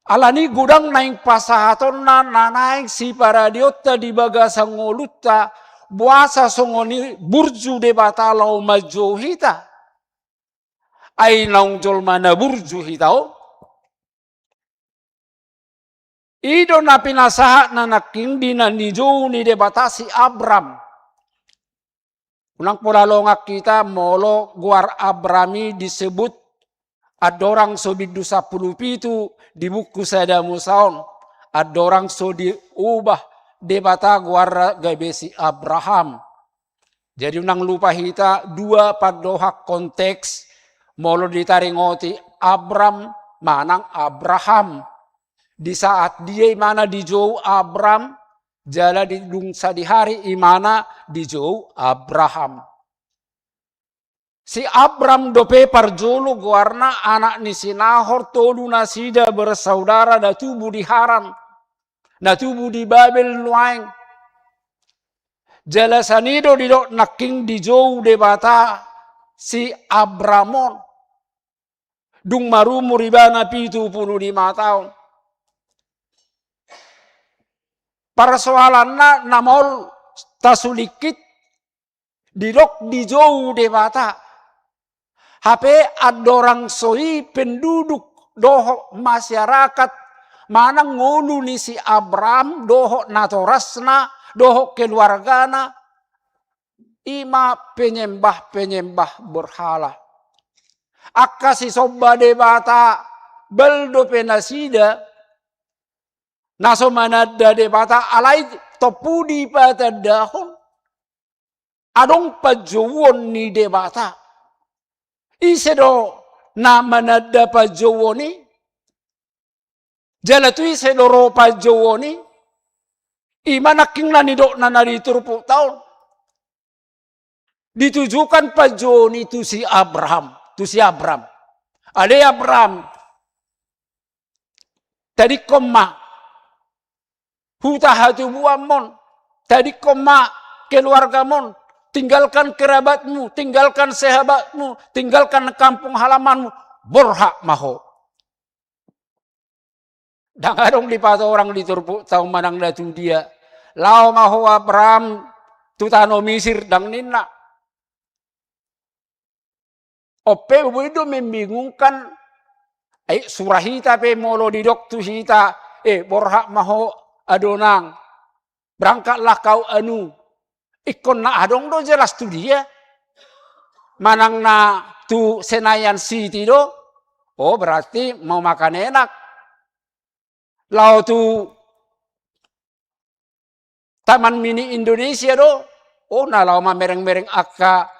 Alani godang naeng pasahatonna na naeng siparadeonta di bagasan ngolunta, boasa songon i burju Debata laho manjou hita. Ai naung jolma na burju hita on. I do na pinasahat na nangkin di na nijou ni Debata si Abram. Unang pola longang hita molo goar Abram i disebut andorang so bindu sampulu pitu di buku Sada Musa on, andorang so diubah Debata goarna gabe si Abraham. Jadi unang lupa hita dua pandohan konteks molo ditaringoti Abram manang Abraham. Di saat dia imana dijou Abram, jala di dung sadihari imana dijou Abraham. Si Abram dope parjolo goarna, anak ni si Nahor, tolu nasida bersaudara na tubu di Haran, na tubu di Babel nuaeng. Jala sian i do didok nangkin dijou Debata si Abram on. Dung marumur ibana pitu pulu lima taon. Parsoalanna na maol tasulingkit, didok dijou Debata. Hape andorang so i penduduk dohot masyarakat manang ngolu ni si Abraham dohot natorasna dohot keluargana, i ma penyembah-penyembah berhala. Angka sisomba Debata bal dope nasida na so mananda Debata, alai tompu dipatandahon adong panjouon ni Debata. Ise do na mananda panjouon i? Jala tu ise do ro panjouon i? I ma nangkin na nidokna na di turpukta on. Ditujukan panjouon i tu si Abraham, tu si Abram. Ale Abram, tadingkon ma huta hatubuanmon, tadingkon ma keluargamon, tinggalkan kerabatmu, tinggalkan sahabatmu, tinggalkan kampung halamanmu, borhat ma ho. Ndang adong dipatorang di turpukta on manang na tu dia. Laho ma ho Abram tu tano Misir, ndang ninna. On pe boi do membingungkan, ai sura hita pe molo didok tu hita, eh, borhat ma ho adonang, berangkatlah kau anu. Ingkon na adong do jelas tu dia. Manang na tu Senayan City do, oh berarti mau makan enak. Laho tu Taman Mini Indonesia do, oh na laho mamereng-mereng angka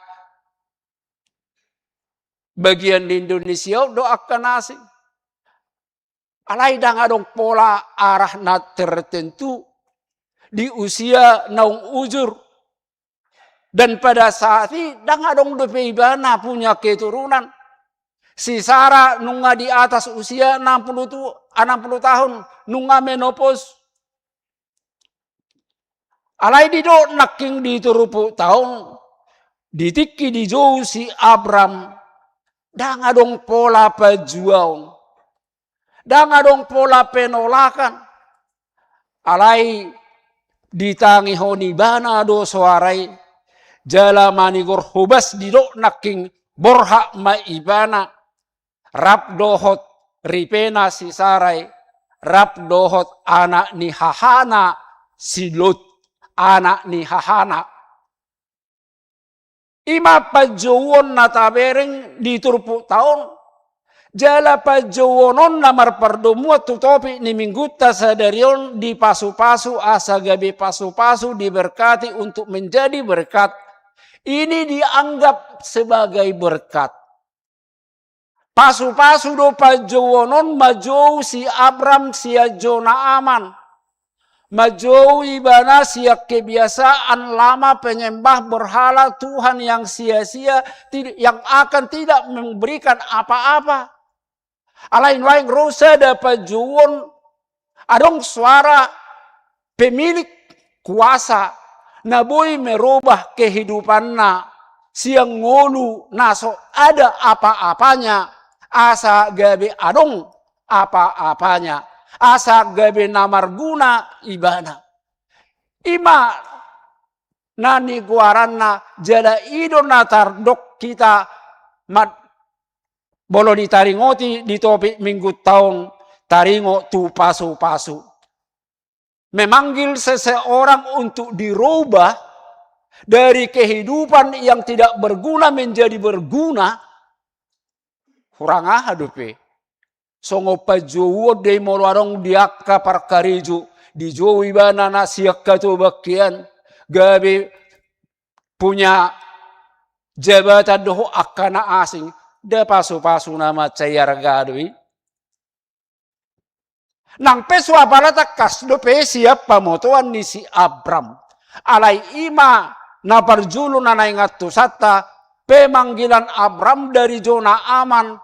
bagian di Indonesia on do angka na asing. Alai ndang adong pola arah na tertentu di usia naung uzur. Dan pada saat i ndang adong dope ibana punya keturunan. Si Sara nunga di atas usia enam puluh tu-, enam puluh tahun, nunga menopause. Alai didok nangkin di turpukta on, di tingki dijou si Abram, ndang adong pola pajuaon, ndang adong pola penolakan. Alai ditangihon ibana do soara i, jala manigor hobas didok nangkin borhat ma ibana, rap dohot ripena si Sara i, rap dohot anak ni hahana si Lot, anak ni hahana. I ma panjouon na tabereng di turpukta on, jala panjouon on na marpardomuan tu topik ni minggunta sadari on, dipasupasu asa gabe pasupasu, diberkati untuk menjadi berkat. Ini dianggap sebagai berkat. Pasupasu do panjouon on manjou si Abram sian jo Naaman. Manjou ibana sian kebiasaan lama penyembah berhala, tuhan yang sia-sia, tid-, yang akan tidak memberikan apa-apa. Alai nuaeng ro sada panjouon, adong soara pemilik kuasa na boi merubah kehidupanna sian ngolu na so ada apa-apanya, asa gabe adong apa-apanya, asa gabe na marguna ibana. I ma na nigoaranna, jala i do na tardok hita mat-, molo ditaringoti di topik minggunta on, taringot tu pasupasu. Memanggil seseorang untuk dirubah dari kehidupan yang tidak berguna menjadi berguna, hurang aha dope? Songon panjouon do i molo adong di angka parkarejo, dijou ibana na sian hatoban hian, gabe punya jabatan dohot angka na asing, nda pasupasu na mansai arga do i. Nang pe so apala tangkas dope sian pamotoan ni si Abram. Alai i ma na parjolo na naeng antusanta, pemanggilan Abram dari jo Naaman.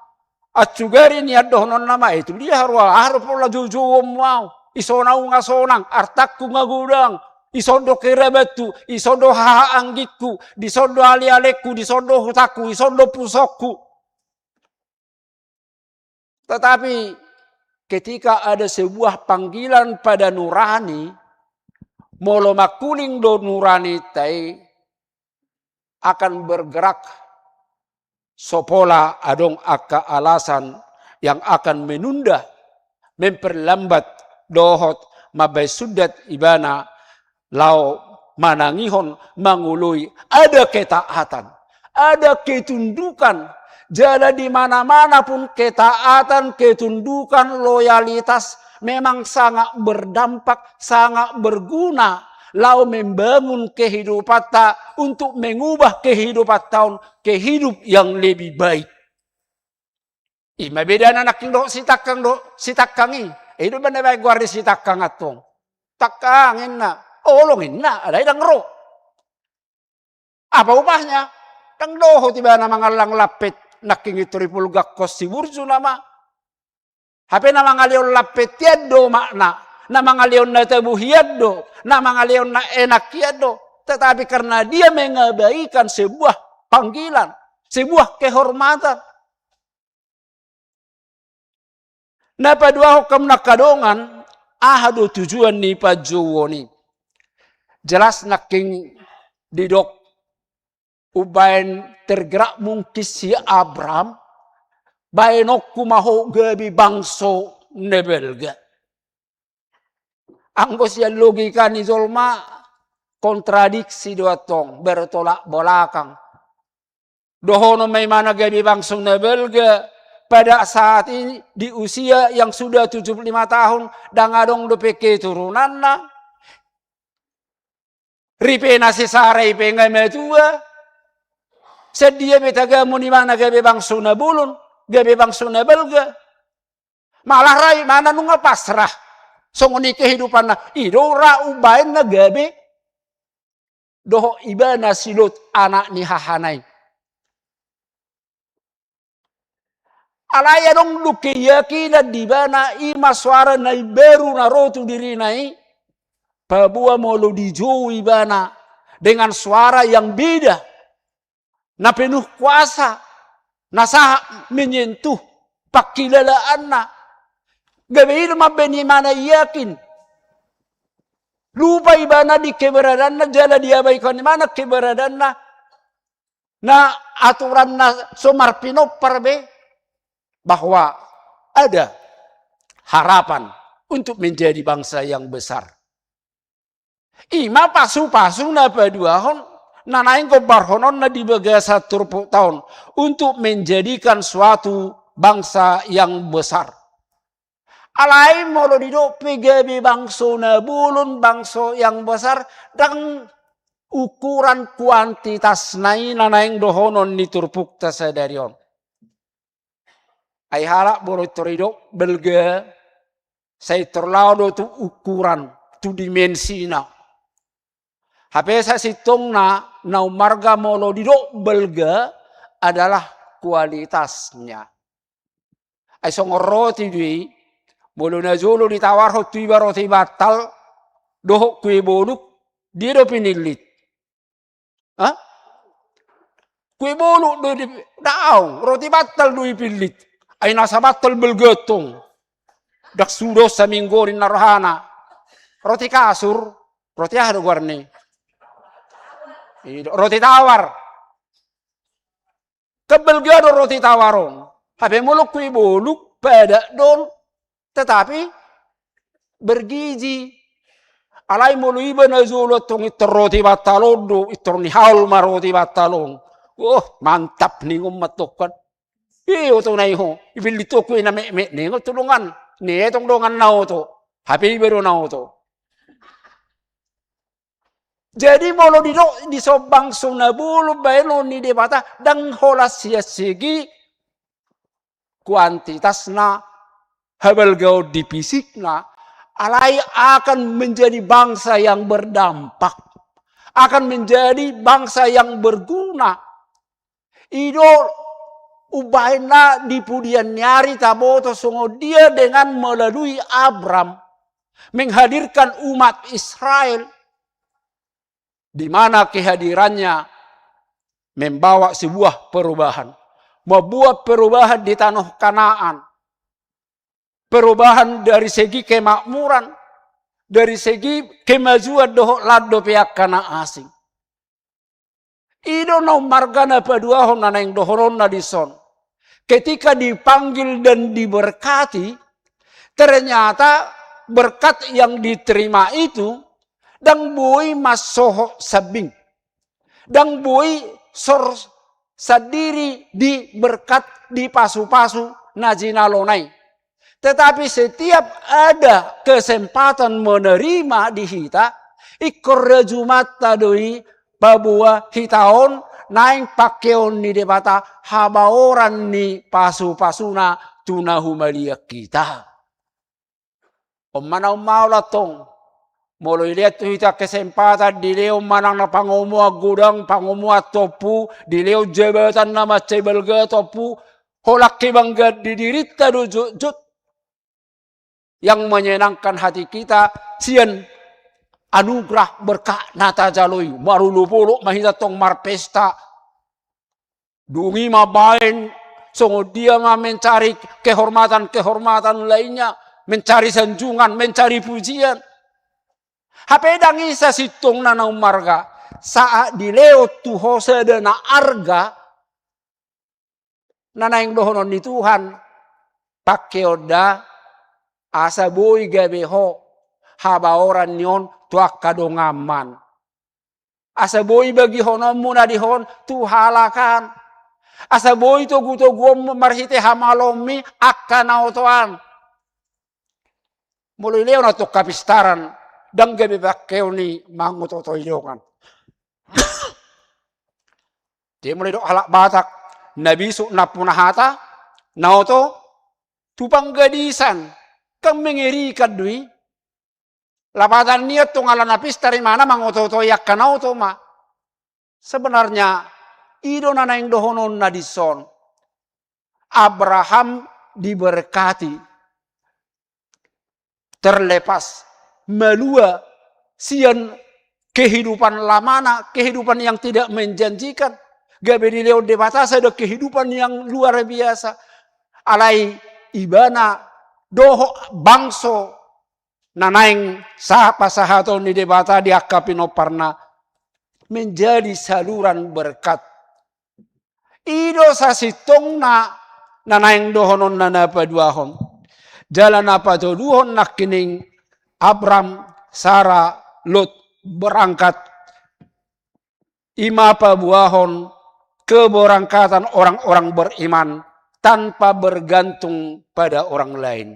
Ansugari nian dohononna ma, eh, tu dia haroa, aha do pola joujouonmu au? Ison au nga sonang, artangku nga godang, ison do kerabatku, ison do hahaanggingku, dison do alealengku, dison do hutangku, ison do pusokku. Tetapi ketika ada sebuah panggilan pada nurani, molo mangkuling do nuranita i, akan bergerak so pola adong angka alasan yang akan menunda, memperlambat dohot mambaen sundat ibana laho manangihon, mangoloi, ada ketaatan, ada ketundukan. Jala di mana-mana pun ketaatan, ketundukan, loyalitas memang sangat berdampak, sangat berguna laho membangun kehidupanta untuk mengubah kehidupanta on ke hidup yang lebih baik. I ma bedana nangkin dohot sitangkang, dohot sitangkang i. I do umbahen na baen goar ni sitangkang antong. Tangkang inna, holong inna, alai ndang ro. Apa upahnya? Ndang dohot ibana mangallang lampet nangkin i tu Ripolgangkon Siburju nama. Hape na mangalehon lampet hian do omakna, na mangalehon na tabo hian do, na mangalehon na enak hian do. tetapi karena dia mengabaikan sebuah panggilan, sebuah kehormatan. Na paduahon hamu na angka dongan, aha do tujuan ni panjouon i? Jelas nangkin didok umbaen tergerak mungkin si Abraham, baenonku ma ho gabe bangso na balga. Anggo sian logika ni jolma, kontradiksi do antong, bertolak belakang. Dohonon ma ibana gabe bangso na balga, pada saat ini di usia yang sudah tujuh puluh lima tahun, ndang adong dope keturunanna. Ripena si Sara i pe nga matua. Sian dia be tagamon ibana gabe bangso na bolon, gabe bangso na balga. Malah ra ibana nunga pasrah. Songon i kehidupanna, i do ra umbaenna gabe dohot ibana si Lot anak ni hahana i. Alai adong do keyakinan di ibana, i ma suara na imbaru na ro tu dirina i, paboa molo dijou ibana dengan suara yang beda, na penuh kuasa, na sahat menyentuh pangkilalaanna. Gabe i do mambaen ibana yakin. Lupa ibana di keberadaanna, jala diabaikan ibana keberadaanna. Na aturanna so marpinompar be, bahwa ada harapan untuk menjadi bangsa yang besar. I ma pasupasu na paduahon, na naeng gombarhononna di bagasan turpukta on, untuk menjadikan suatu bangsa yang besar. Alai molo didok pe gabe bangso na bolon, bangso yang besar, ndang ukuran kuantitasna i na naeng dohonon ni turpukta sadari on. Ai halak molo tor didok balga, sai tor laho do tu ukuran, tu dimensina. Hape sasintongna na ummarga molo didok balga adalah kualitasnya. Ai songon roti do i, molo najolo ditawarhon tu iba roti bantal dohot kue boluk, dia do pinillit? Ha? Kue boluk do di, daong, roti bantal do dipillit. Ai nasa bantal balga tong. Ndang suda saminggu ninna rohana. Roti kasur, roti aha do goarna i? I do, roti tawar. Kan balga do roti tawar on. Hape molo kue boluk, padat do on, tetapi bergizi. Alai molo iba najolo antong intor roti bantal on do, intor nihaol ma roti bantal on. Oh, mantap ningon ma antong kan. I oto na i ho, ipillit ho kue na metmet ningon tu dongan. Ninna antong donganna oto. Hape iba do na oto. Jadi molo didok dison bangso na bolon baenon ni Debata, ndang holan sian segi kuantitasna, habalgaon di fisikna, alai akan menjadi bangsa yang berdampak, akan menjadi bangsa yang berguna. I do umbahen na di pudian ni ari taboto songon dia dengan melalui Abram menghadirkan umat Israel, di mana kehadirannya membawa sebuah perubahan, membuat perubahan di tanoh Kanaan, perubahan dari segi kemakmuran, dari segi kemajuan dohot lan dope angka na asing. I do na ummarga na paduahon na naeng dohononna dison. Ketika dipanggil dan diberkati, ternyata berkat yang diterima itu ndang boi mansohot sambing. Ndang boi sor sandiri di berkat, di pasupasu na jinalona i. Tetapi setiap ada kesempatan menerima di hita, ingkon rajumanta do i paboa hita on naeng pangkeon ni Debata habaoran ni pasupasuna tu na humaliang hita. On ma na ummaol antong. Molo dilehon tu hita kesempatan, dilehon manang na pangomoan godang, pangomoan tompu, dilehon jabatan na mansai balga tompu, holan kebanggaan di dirinta do jotjot yang menyenangkan hati kita sian anugrah berkat na tajaloi, marolopolop ma hita tong marpesta. Dung i ma baen, songon dia ma mencari kehormatan-kehormatan lainnya, mencari sanjungan, mencari pujian. Hape ndang i sasintongna na ummarga, saat dilehon tu ho sada na arga, na naeng dohonon ni Tuhan, pangkeonda, asa boi gabe ho habaoran ni on tu angka donganman. Asa boi bagihononmu na dihon tu halak an. Asa boi togutoguonmu marhite hamaloonmi angka na oto an. Molo dilehon antong hapistaran, ndang gabe pangkeon i mangotootoi dongan. Jadi molo didok halak Batak, na bisuk nampuna hata, na oto tu panggadisan, kan mengerikan do i. Lapatan ni antong ala na pistar imana mangotootoi angka na oto ma. Sebenarnya, i do na naeng dohononna dison. Abraham diberkati. Terlepas, malua sian kehidupan lamana, kehidupan yang tidak menjanjikan. Gabe dilehon Debata sada kehidupan yang luar biasa. Alai ibana dohot bangso na naeng sa-, pasahaton ni Debata di angka pinomparna menjadi saluran berkat. I do sasintongna na naeng dohononna na paduahon. Jala na patoluhon nangkining Abram, Sara, Lot berangkat. I ma paboahon keberangkatan orang-orang beriman tanpa bergantung pada orang lain.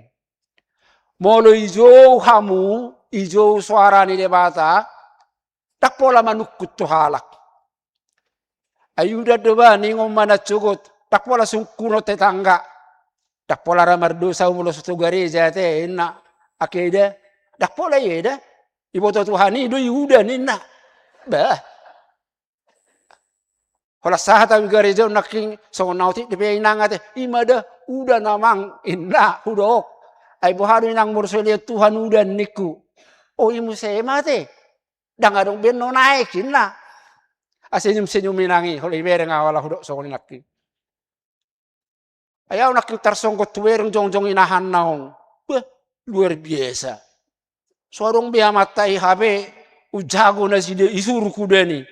Molo dijou hamu, dijou soara ni Debata, ndang pola manungkun tu halak. Ai udan do ba, ningon ma na sogot, ndang pola sungkunon tetangga. Ndang pola ra mardosa molo so tu gareja ate, ninna. Angke i da, ndang pola i da. Diboto Tuhan i do i udan, ninna. Bah. Holan sahat au di gareja on nangkin, songon na otik dope inang ate, i ma da, udan amang, ninna, hudok. Ai boha do inang molo so dilehon Tuhan udan ningku. O i muse ma ate. Ndang adong be na naek, ninna. Ai senyum-senyum inang i, holan dibereng au ala hudok songon i nangkin. Ai au nangkin tarsonggot hubereng jongjong inahanna on. Bah, luar biasa. So adong be amanta i hape, umjago nasida i, suruk udan i.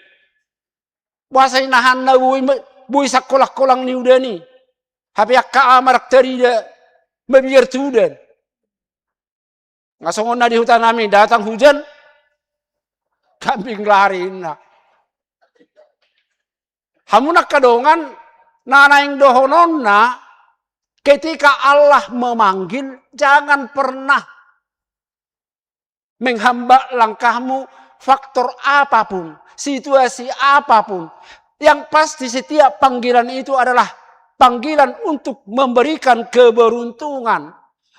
Boasa inahanna boi, boi sangkolangkolang ni udan i. Hape angka ama ndang tarida mabiar tu udan. Nga songon na di huta nami, datang hujan, kambing lari, ninna. Hamu angka dongan, na naeng dohononna, ketika Allah memanggil, jangan pernah menghambat langkahmu, faktor apapun, situasi apapun. Yang pasti, setiap panggilan itu adalah panggilan untuk memberikan keberuntungan,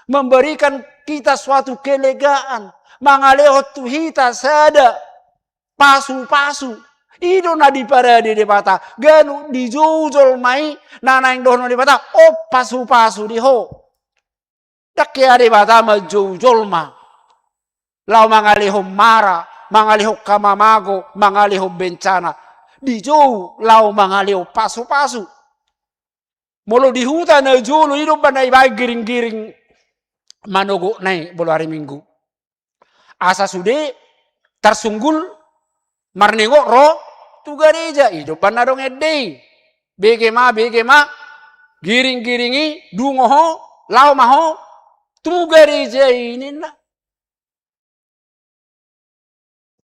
memberikan kita suatu kelegaan, mangalehon tu hita sada pasupasu. I do na diparade Debata, ganup dijou jolma i, na naeng dohonon Debata, on pasupasu di ho. Ndang hea Debata manjou jolma laho mangalehon mara, mangalehon hamamago, mangalehon bencana. Dijou laho mangalehon pasupasu. Molo di huta na jolo, i do umbahen na dibaen giringgiring manogotna i molo ari Minggu. Asa sude tarsunggul marningot ro tu gareja, i do umbahen na adong ende i. Bege ma, bege ma, giringgiring i, dungo ho, laho ma ho tu gareja i, ninna.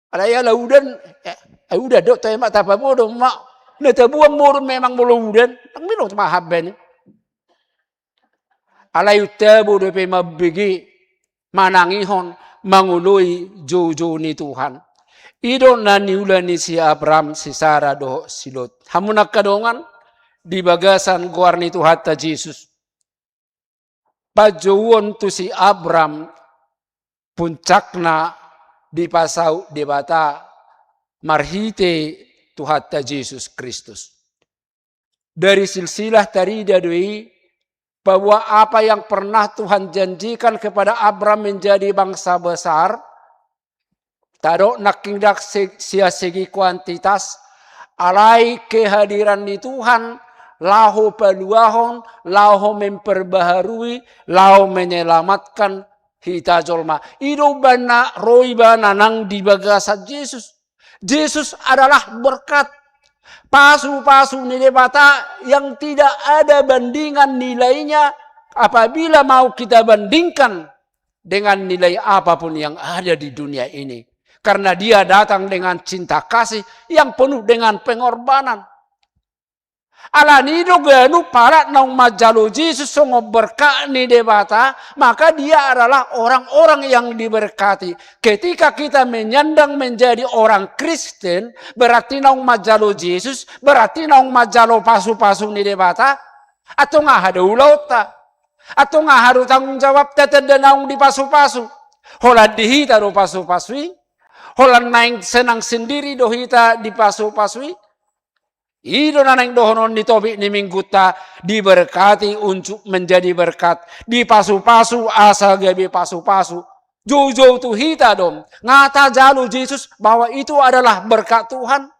Alai ala udan, eh, udan do, tahe ma tapaboa do ma. Na taboan modom memang molo udan, ndang milo ma hambani. Alai untabo dope mambege, manangihon, mangoloi joujou ni Tuhan. I do na niula ni si Abram, si Sara dohot si Lot. Hamu angka dongan, di bagasan goar ni Tuhanta Jesus, panjouon tu si Abram puncakna dipasaut Debata marhite Tuhanta Jesus Kristus. Dari silsilah tarida do i, bahwa apa yang pernah Tuhan janjikan kepada Abram menjadi bangsa besar, Tadok nangkin ndang se-, sian segi kuantitas, alai kehadiran ni Tuhan laho paluahon, laho memperbaharui, laho menyelamatkan hita jolma. I do umbahen na ro ibana nang di bagasan Jesus. Jesus adalah berkat. Pasu-pasu ni Debata yang tidak ada bandingan nilainya apabila mau kita bandingkan dengan nilai apapun yang ada di dunia ini. Karena dia datang dengan cinta kasih yang penuh dengan pengorbanan. Alani i do ganup halak naung manjalo Jesus songon berkat ni Debata, maka dia adalah orang-orang yang diberkati. Ketika kita menyandang menjadi orang Kristen, berarti naung manjalo Jesus, berarti naung manjalo pasu-pasu ni Debata. Antong aha do ulaonta? Antong aha do tanggung jawabta tanda naung dipasu-pasu? Holan di hita do pasu-pasu i? Holan naeng senang sendiri do hita dipasu-pasu i? I do na naeng dohonon ni topik ni minggunta, diberkati untuk menjadi berkat, dipasu-pasu asa gabe pasu-pasu. Jou-jou tu hita do, nga tajalo Jesus bahwa itu adalah berkat Tuhan.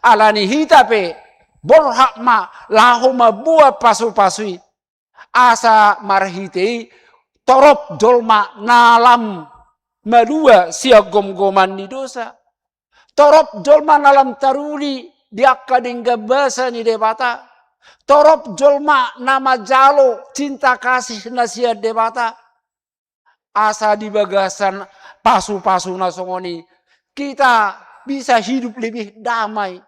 Alani hita pe, borhat ma laho mamboan pasu-pasu i. Asa marhite i torop jolma na lam malua sian gomgoman ni dosa. Torop jolma na lam taruli di angka denggan basa ni Debata. Torop jolma na manjalo cinta kasih na sian Debata. Asa di bagasan pasu-pasu na songon i, kita bisa hidup lebih damai.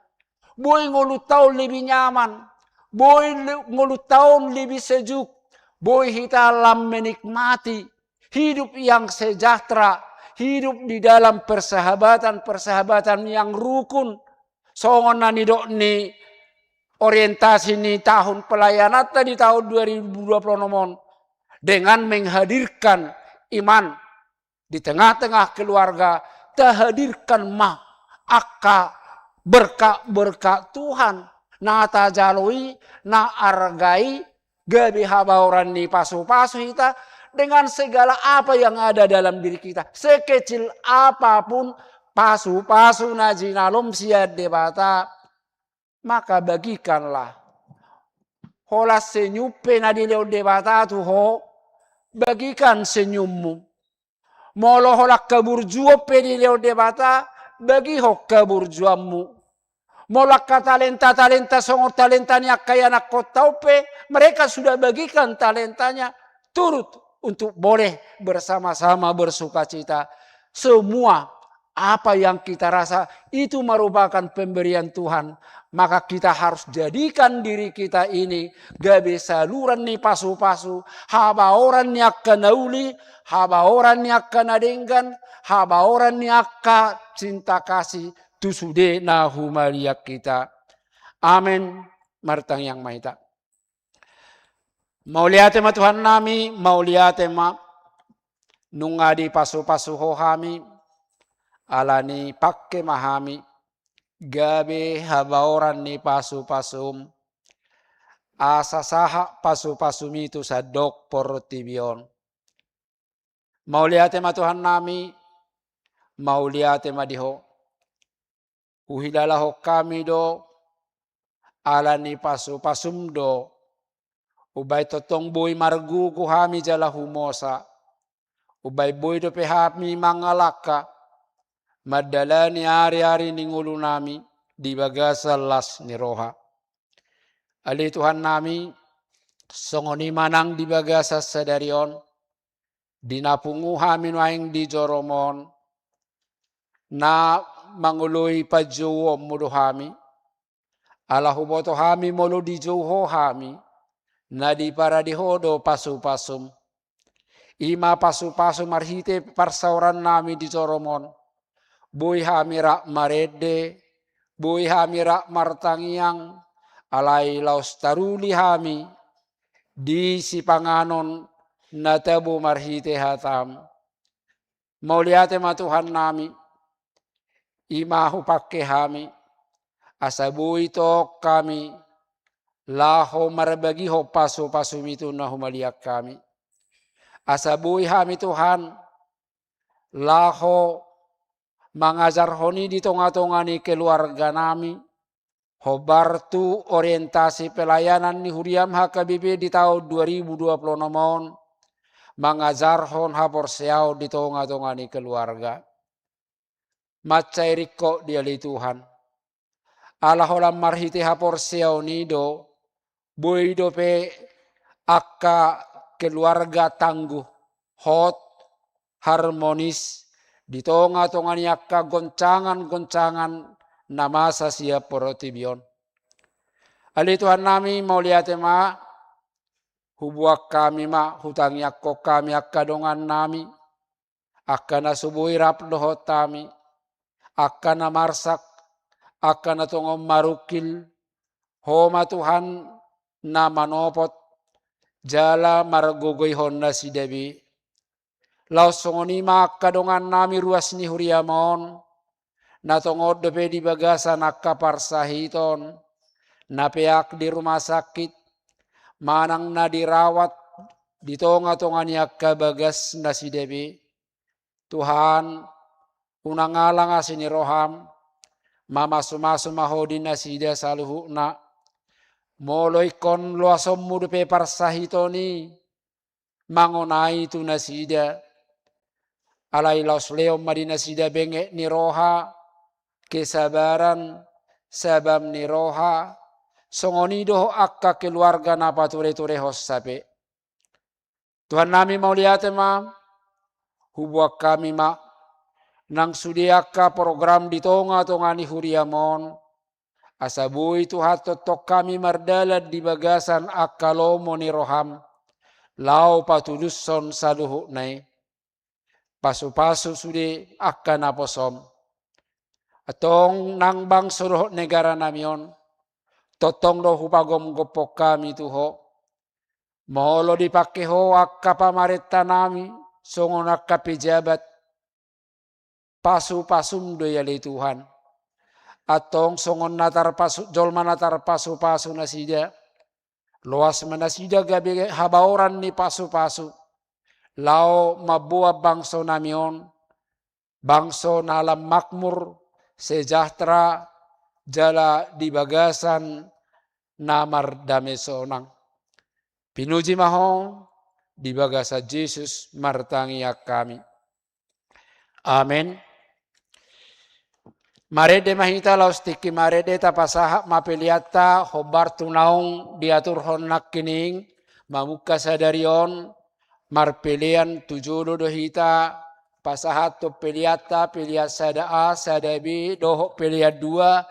Boi ngolunta on lebih nyaman. Boi le-, ngolunta on lebih sejuk. Boi hita lam menikmati hidup yang sejahtera, hidup di dalam persahabatan-persahabatan yang rukun. Songon na nidok ni orientasi ni tahun pelayananta di tahun dua ribu dua puluh enam on, dengan menghadirkan iman di tengah-tengah keluarga, tahadirkan ma angka berkat-berkat Tuhan na tajalo i, na arga i, gabe habaoran ni pasu-pasu hita dengan segala apa yang ada dalam diri kita. Sekecil apapun pasu-pasu na jinalom sian Debata, maka bagikanlah. Holan senyum pe na dilehon Debata tu ho, bagikan senyummu. Molo holan haburjuon pe dilehon Debata, bagihon haburjuonmu. Molo angka talenta-talenta songon talenta ni angka ianakkonta on pe, mereka sudah bagikan talentanya, turut untuk boleh bersama-sama bersukacita. Semua apa yang kita rasa itu merupakan pemberian Tuhan, maka kita harus jadikan diri kita ini gabe saluran ni pasu-pasu, habaoran ni angka na uli, habaoran ni angka na denggan, habaoran ni angka cinta kasih tu sude na humaliang hita. Amen. Martangiang ma hita. Mauliate ma Tuhannami, mauliate ma, nunga dipasu-pasu Ho hami, alani pangke ma hami gabe habaoran ni pasu-pasuM, asa sahat pasu-pasuMi tu sandok portibi on. Mauliate ma Tuhannami, mauliate ma di Ho. Huhilalahon hami do, alani pasu-pasuM do, umbahen tongtong boi margogo hami jala humosa. Umbahen boi dope hami mangalangka, mandalani ari-ari ni ngolunami di bagasan las ni roha. Ale Tuhannami, songon i ma nang di bagasan sadari on, di na pungu hami nuaeng di joroM on, na mangoloi panjouonMu do hami, ala huboto hami molo dijou Ho hami, na diparade Ho do pasu-pasuM. I ma pasu-pasu marhite parsaorannami di joroM on. Boi hami rap marende, boi hami rap martangiang, alai laos taruli hami di sipanganon na tabo marhite hataM. Mauliate ma Tuhannami, i ma hupangke hami, asa boi tong hami laho marbagihon pasu-pasuMi tu na humaliang hami. Asa boi hami Tuhan, laho mangajarhon i di tonga-tonga ni keluarga nami, hombar tu orientasi pelayanan ni huriam H K B P di taon dua ribu dua puluh enam on, mangajarhon haporseaon di tonga-tonga ni keluarga. Mansai ringkot Dia ale Tuhan. Ala holan marhite haporseaon i do, boi dope angka keluarga tangguh, hot, harmonis, di tonga-tonga ni angka goncangan-goncangan na masa sian portibi on. Ale Tuhan nami, mauliate ma, huboan hami ma, hutangiangkon hami angka dongan nami, angka na so boi rap dohot hami, angka na marsak, angka na tongon marungkil, Ho ma Tuhan na manopot, jala margogoihon nasida be. Laos songon i ma angka dongan nami ruas ni huriam on, na tongon dope di bagasan angka parsahiton, na peak di rumah sakit, manang na dirawat di tonga-tonga ni angka bagas nasida be. Tuhan, unang alang asi ni roham, mamasu-masu ma Ho di nasida saluhutna. Molo ingkon loasonmu dope parsahiton i, mangonai tu nasida. Alai laos lehon ma di nasida benget ni roha, kesabaran, sabam ni roha, songon i dohot angka keluarga na pature-turehon sape. Tuhan nami, mauliate ma, huboan hami ma, nang sude angka program di tonga-tonga ni huriam on, asa boi Tuhan tongtong hami mardalan di bagasan angka lomo ni roham, laho patulushon saluhutna i. Pasu-pasu sude angka naposom. Antong nang bangso dohot negara nami on, tongtong do hupagomgophon hami tu Ho. Molo dipangke Ho angka pamarenta nami, songon angka pejabat, pasu-pasum do i ale Tuhan. Antong songon na tarpasu, jolma na tarpasu-pasu nasida, loas ma nasida gabe habaoran ni pasu-pasu, laho mamboan bangso nami on, bangso na lam makmur, sejahtera, jala di bagasan na mardame sonang. Pinuji ma Ho, di bagasan Jesus martangiang hami. Amen. Marende ma hita, laos tingki marende tapasahat ma peleanta, hombar tu naung diaturhon nangkining, mamungka sadari on, marpelean tu jolo do hita, pasahathon peleanta, pelean sada A, sada B, dohot pelean dua,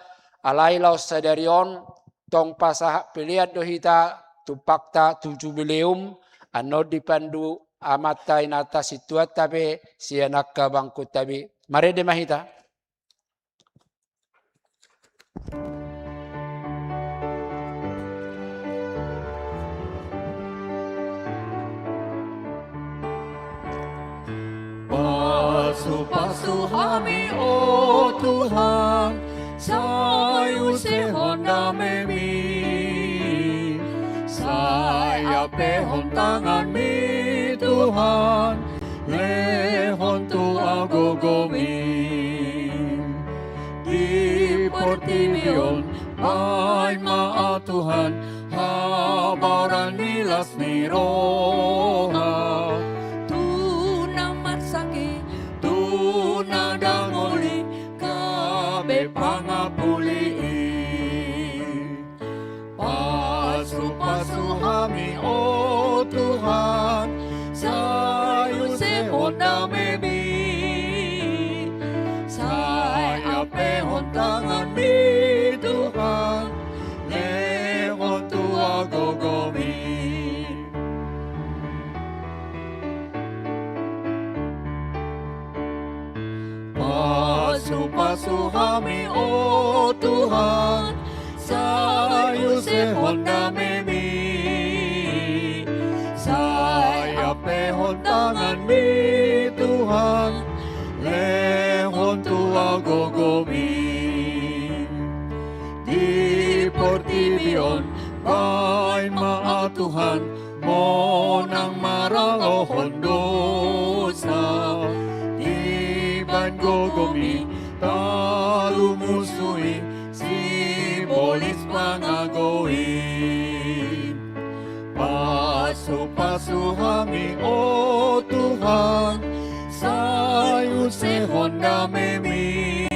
alai laos sadari on, tong pasahat pelean do hita, tumpakta tu Jubileum, annon dipandu amanta inanta sintuanta pe, sian angka bangkunta be. Marende ma hita. Pasu-pasu hami, o Tuhan, sai usehon damemi, sai ampehon tanganmi, Tuhan, lehon tua gogomi. Di portibi on, baen ma, a Tuhan, habaoran ni las ni roha. Tu na marsakit, tu na dang uli, gabe pangapuli i. Pasu-pasu hami, o Tuhan, sai usehon damemi, sai ampehon tanganmi, Tuhan, lehon tua gogomi. Pasu-pasu hami, o Tuhan, sai usehon damemi, sai ampehon tanganmi, Tuhan, lehon tua gogomi. Di portibi on, baen ma, a Tuhan, monang maralohon dosa, dibaen gogomi, Talu musu i, sibolis pangago i. Pasupasu hami, o Tuhan, sai usehon damemi.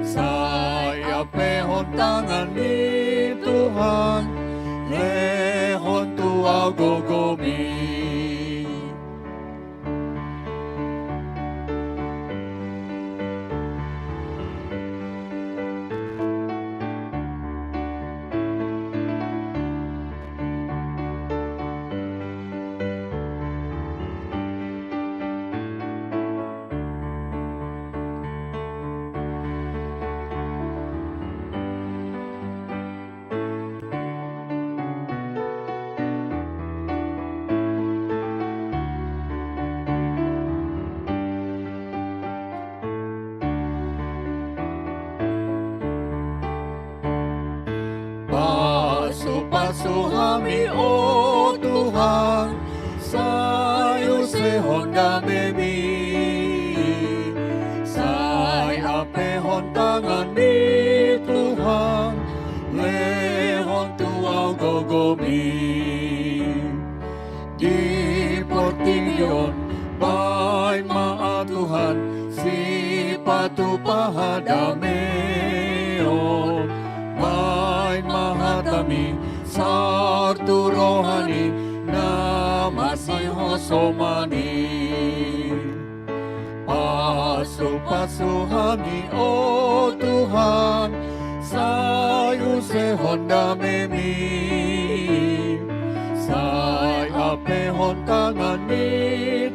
Sai ampehon tangan ni Tuhan, lehon tu au gogomi. Pasupasu hami, o Tuhan, sai usehon damemi. Sai ampehon tangan ni Tuhan, lehon tu au gogomi. Di portibi on, baen ma, a Tuhan, sipatupa hadameon. Baen ma hatami saor tu roha ni na masihoshomani. Pasupasu hami, o Tuhan, sai usehon damemi. Sai ampehon tangan ni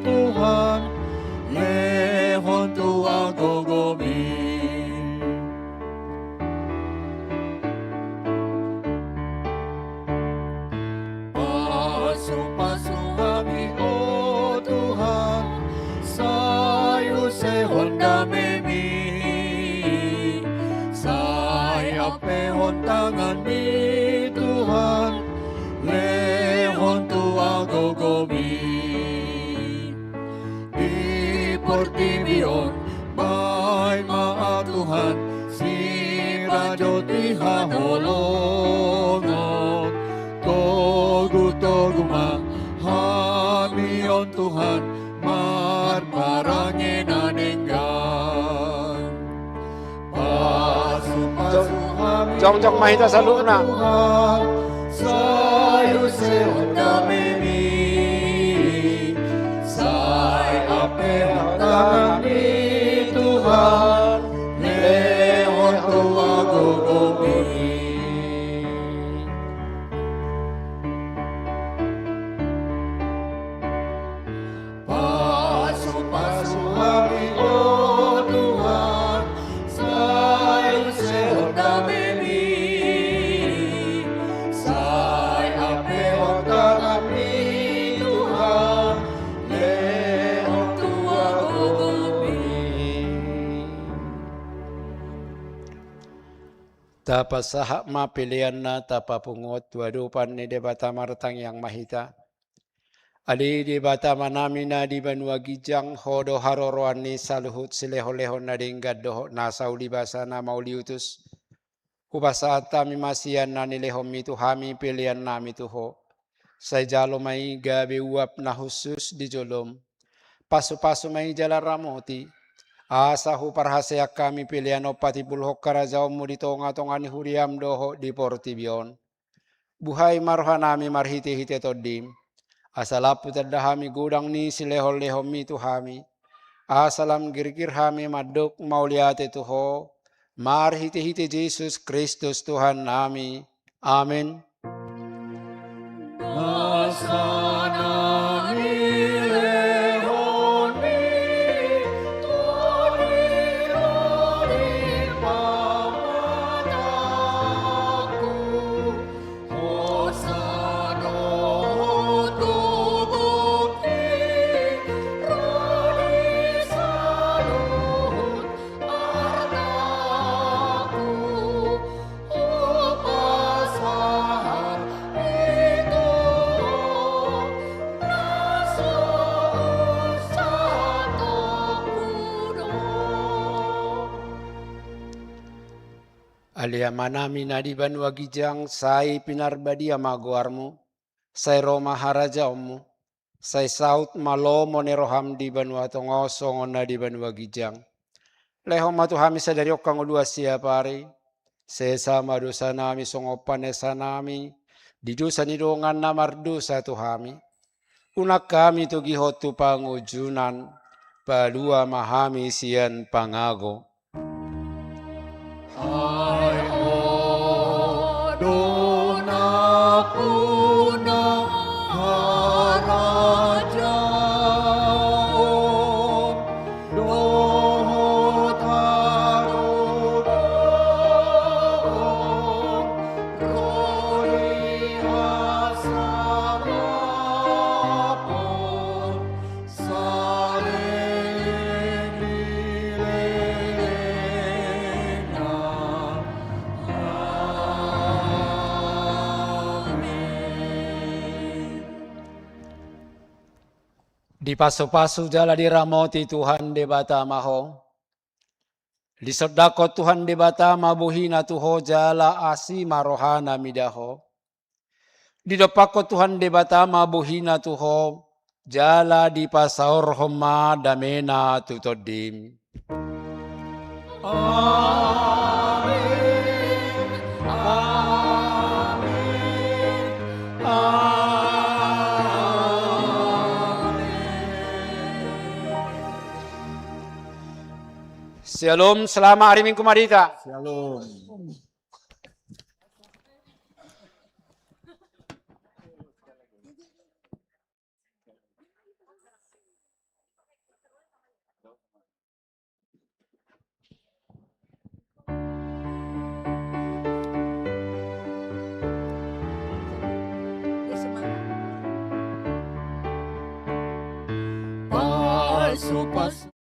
Tuhan, lehon tu au gogomi. Pasupasu hami, o Tuhan, sai usehon damemi. Sai ampehon tangan ni Tuhan, lehon tu au gogomi. Di portibi on, baen ma, a Tuhan, sirajothon haholongon. Togutogu ma hami on, Tuhan, marparange na denggan. Pasupasu hami, jongjong ma hita saluhutna. Tuhan, sai usehon damemi. Sai ampehon tangan ni Tuhan, lehon tu au gogomi. Pasupasu hami, o Tuhan, sai usehon damemi. Sai ampehon tangan ni Tuhan, lehon tu au gogomi. Tapasahat ma peleanna, tapapungu tu adopan ni Debata, martangiang ma hita. Ale Debata Amanami na di banua ginjang, Ho do haroroan ni saluhut silehonlehon na denggan dohot nasa ulibasa na mauliutus. Hupasahat hami ma sian na nilehonmi tu hami peleannami tu Ho. Sai jalo ma i gabe uap na hushus di jolom. Pasupasu ma i jala ramoti, asa huparhaseang hami pelean on patimbulhon harajaonmu di tongatonga ni huriam dohot di portibi on. Buhai ma rohanami marhitehite Tondim, asa lampu tanda hami godang ni silehonlehonmi tu hami, asa lam girgir hami mandok mauliate tu Ho, marhitehite Jesus Kristus Tuhannami. Amen. Nasa na nilehonmi tu diri ni pamatangku, hosa do tubuhki, ro di saluhut artaku, hupasahat Amanami na di banua ginjang, sai pinarbadia ma goarmu, sai ro ma harajaonmu, sai saut ma lomo ni roham di banua tonga on songon na di banua ginjang. Lehon ma tu hami sadari on hangoluan siapari, sesa ma dosanami songon panesanami di dosa ni dongan na mardosa tu hami. Unang hami togihon tu pangunjunan, palua ma hami sian pangago. Ai Ho do nampuna harajaon dohot hagogoon, ro di hasangapon saleleng ni lelengna. Amen. Dipasupasu jala diramoti Tuhan Debata ma ho. Disondangkon Tuhan Debata ma bohina tu ho jala asi ma rohana mida ho. Didompakkon Tuhan Debata ma bohina tu ho, jala dipasaorhon ma damena tu tondim. Amen. Amen. Amen. Syalom, selamat hari Minggu ma di hita. Syalom. Pasu, pasu.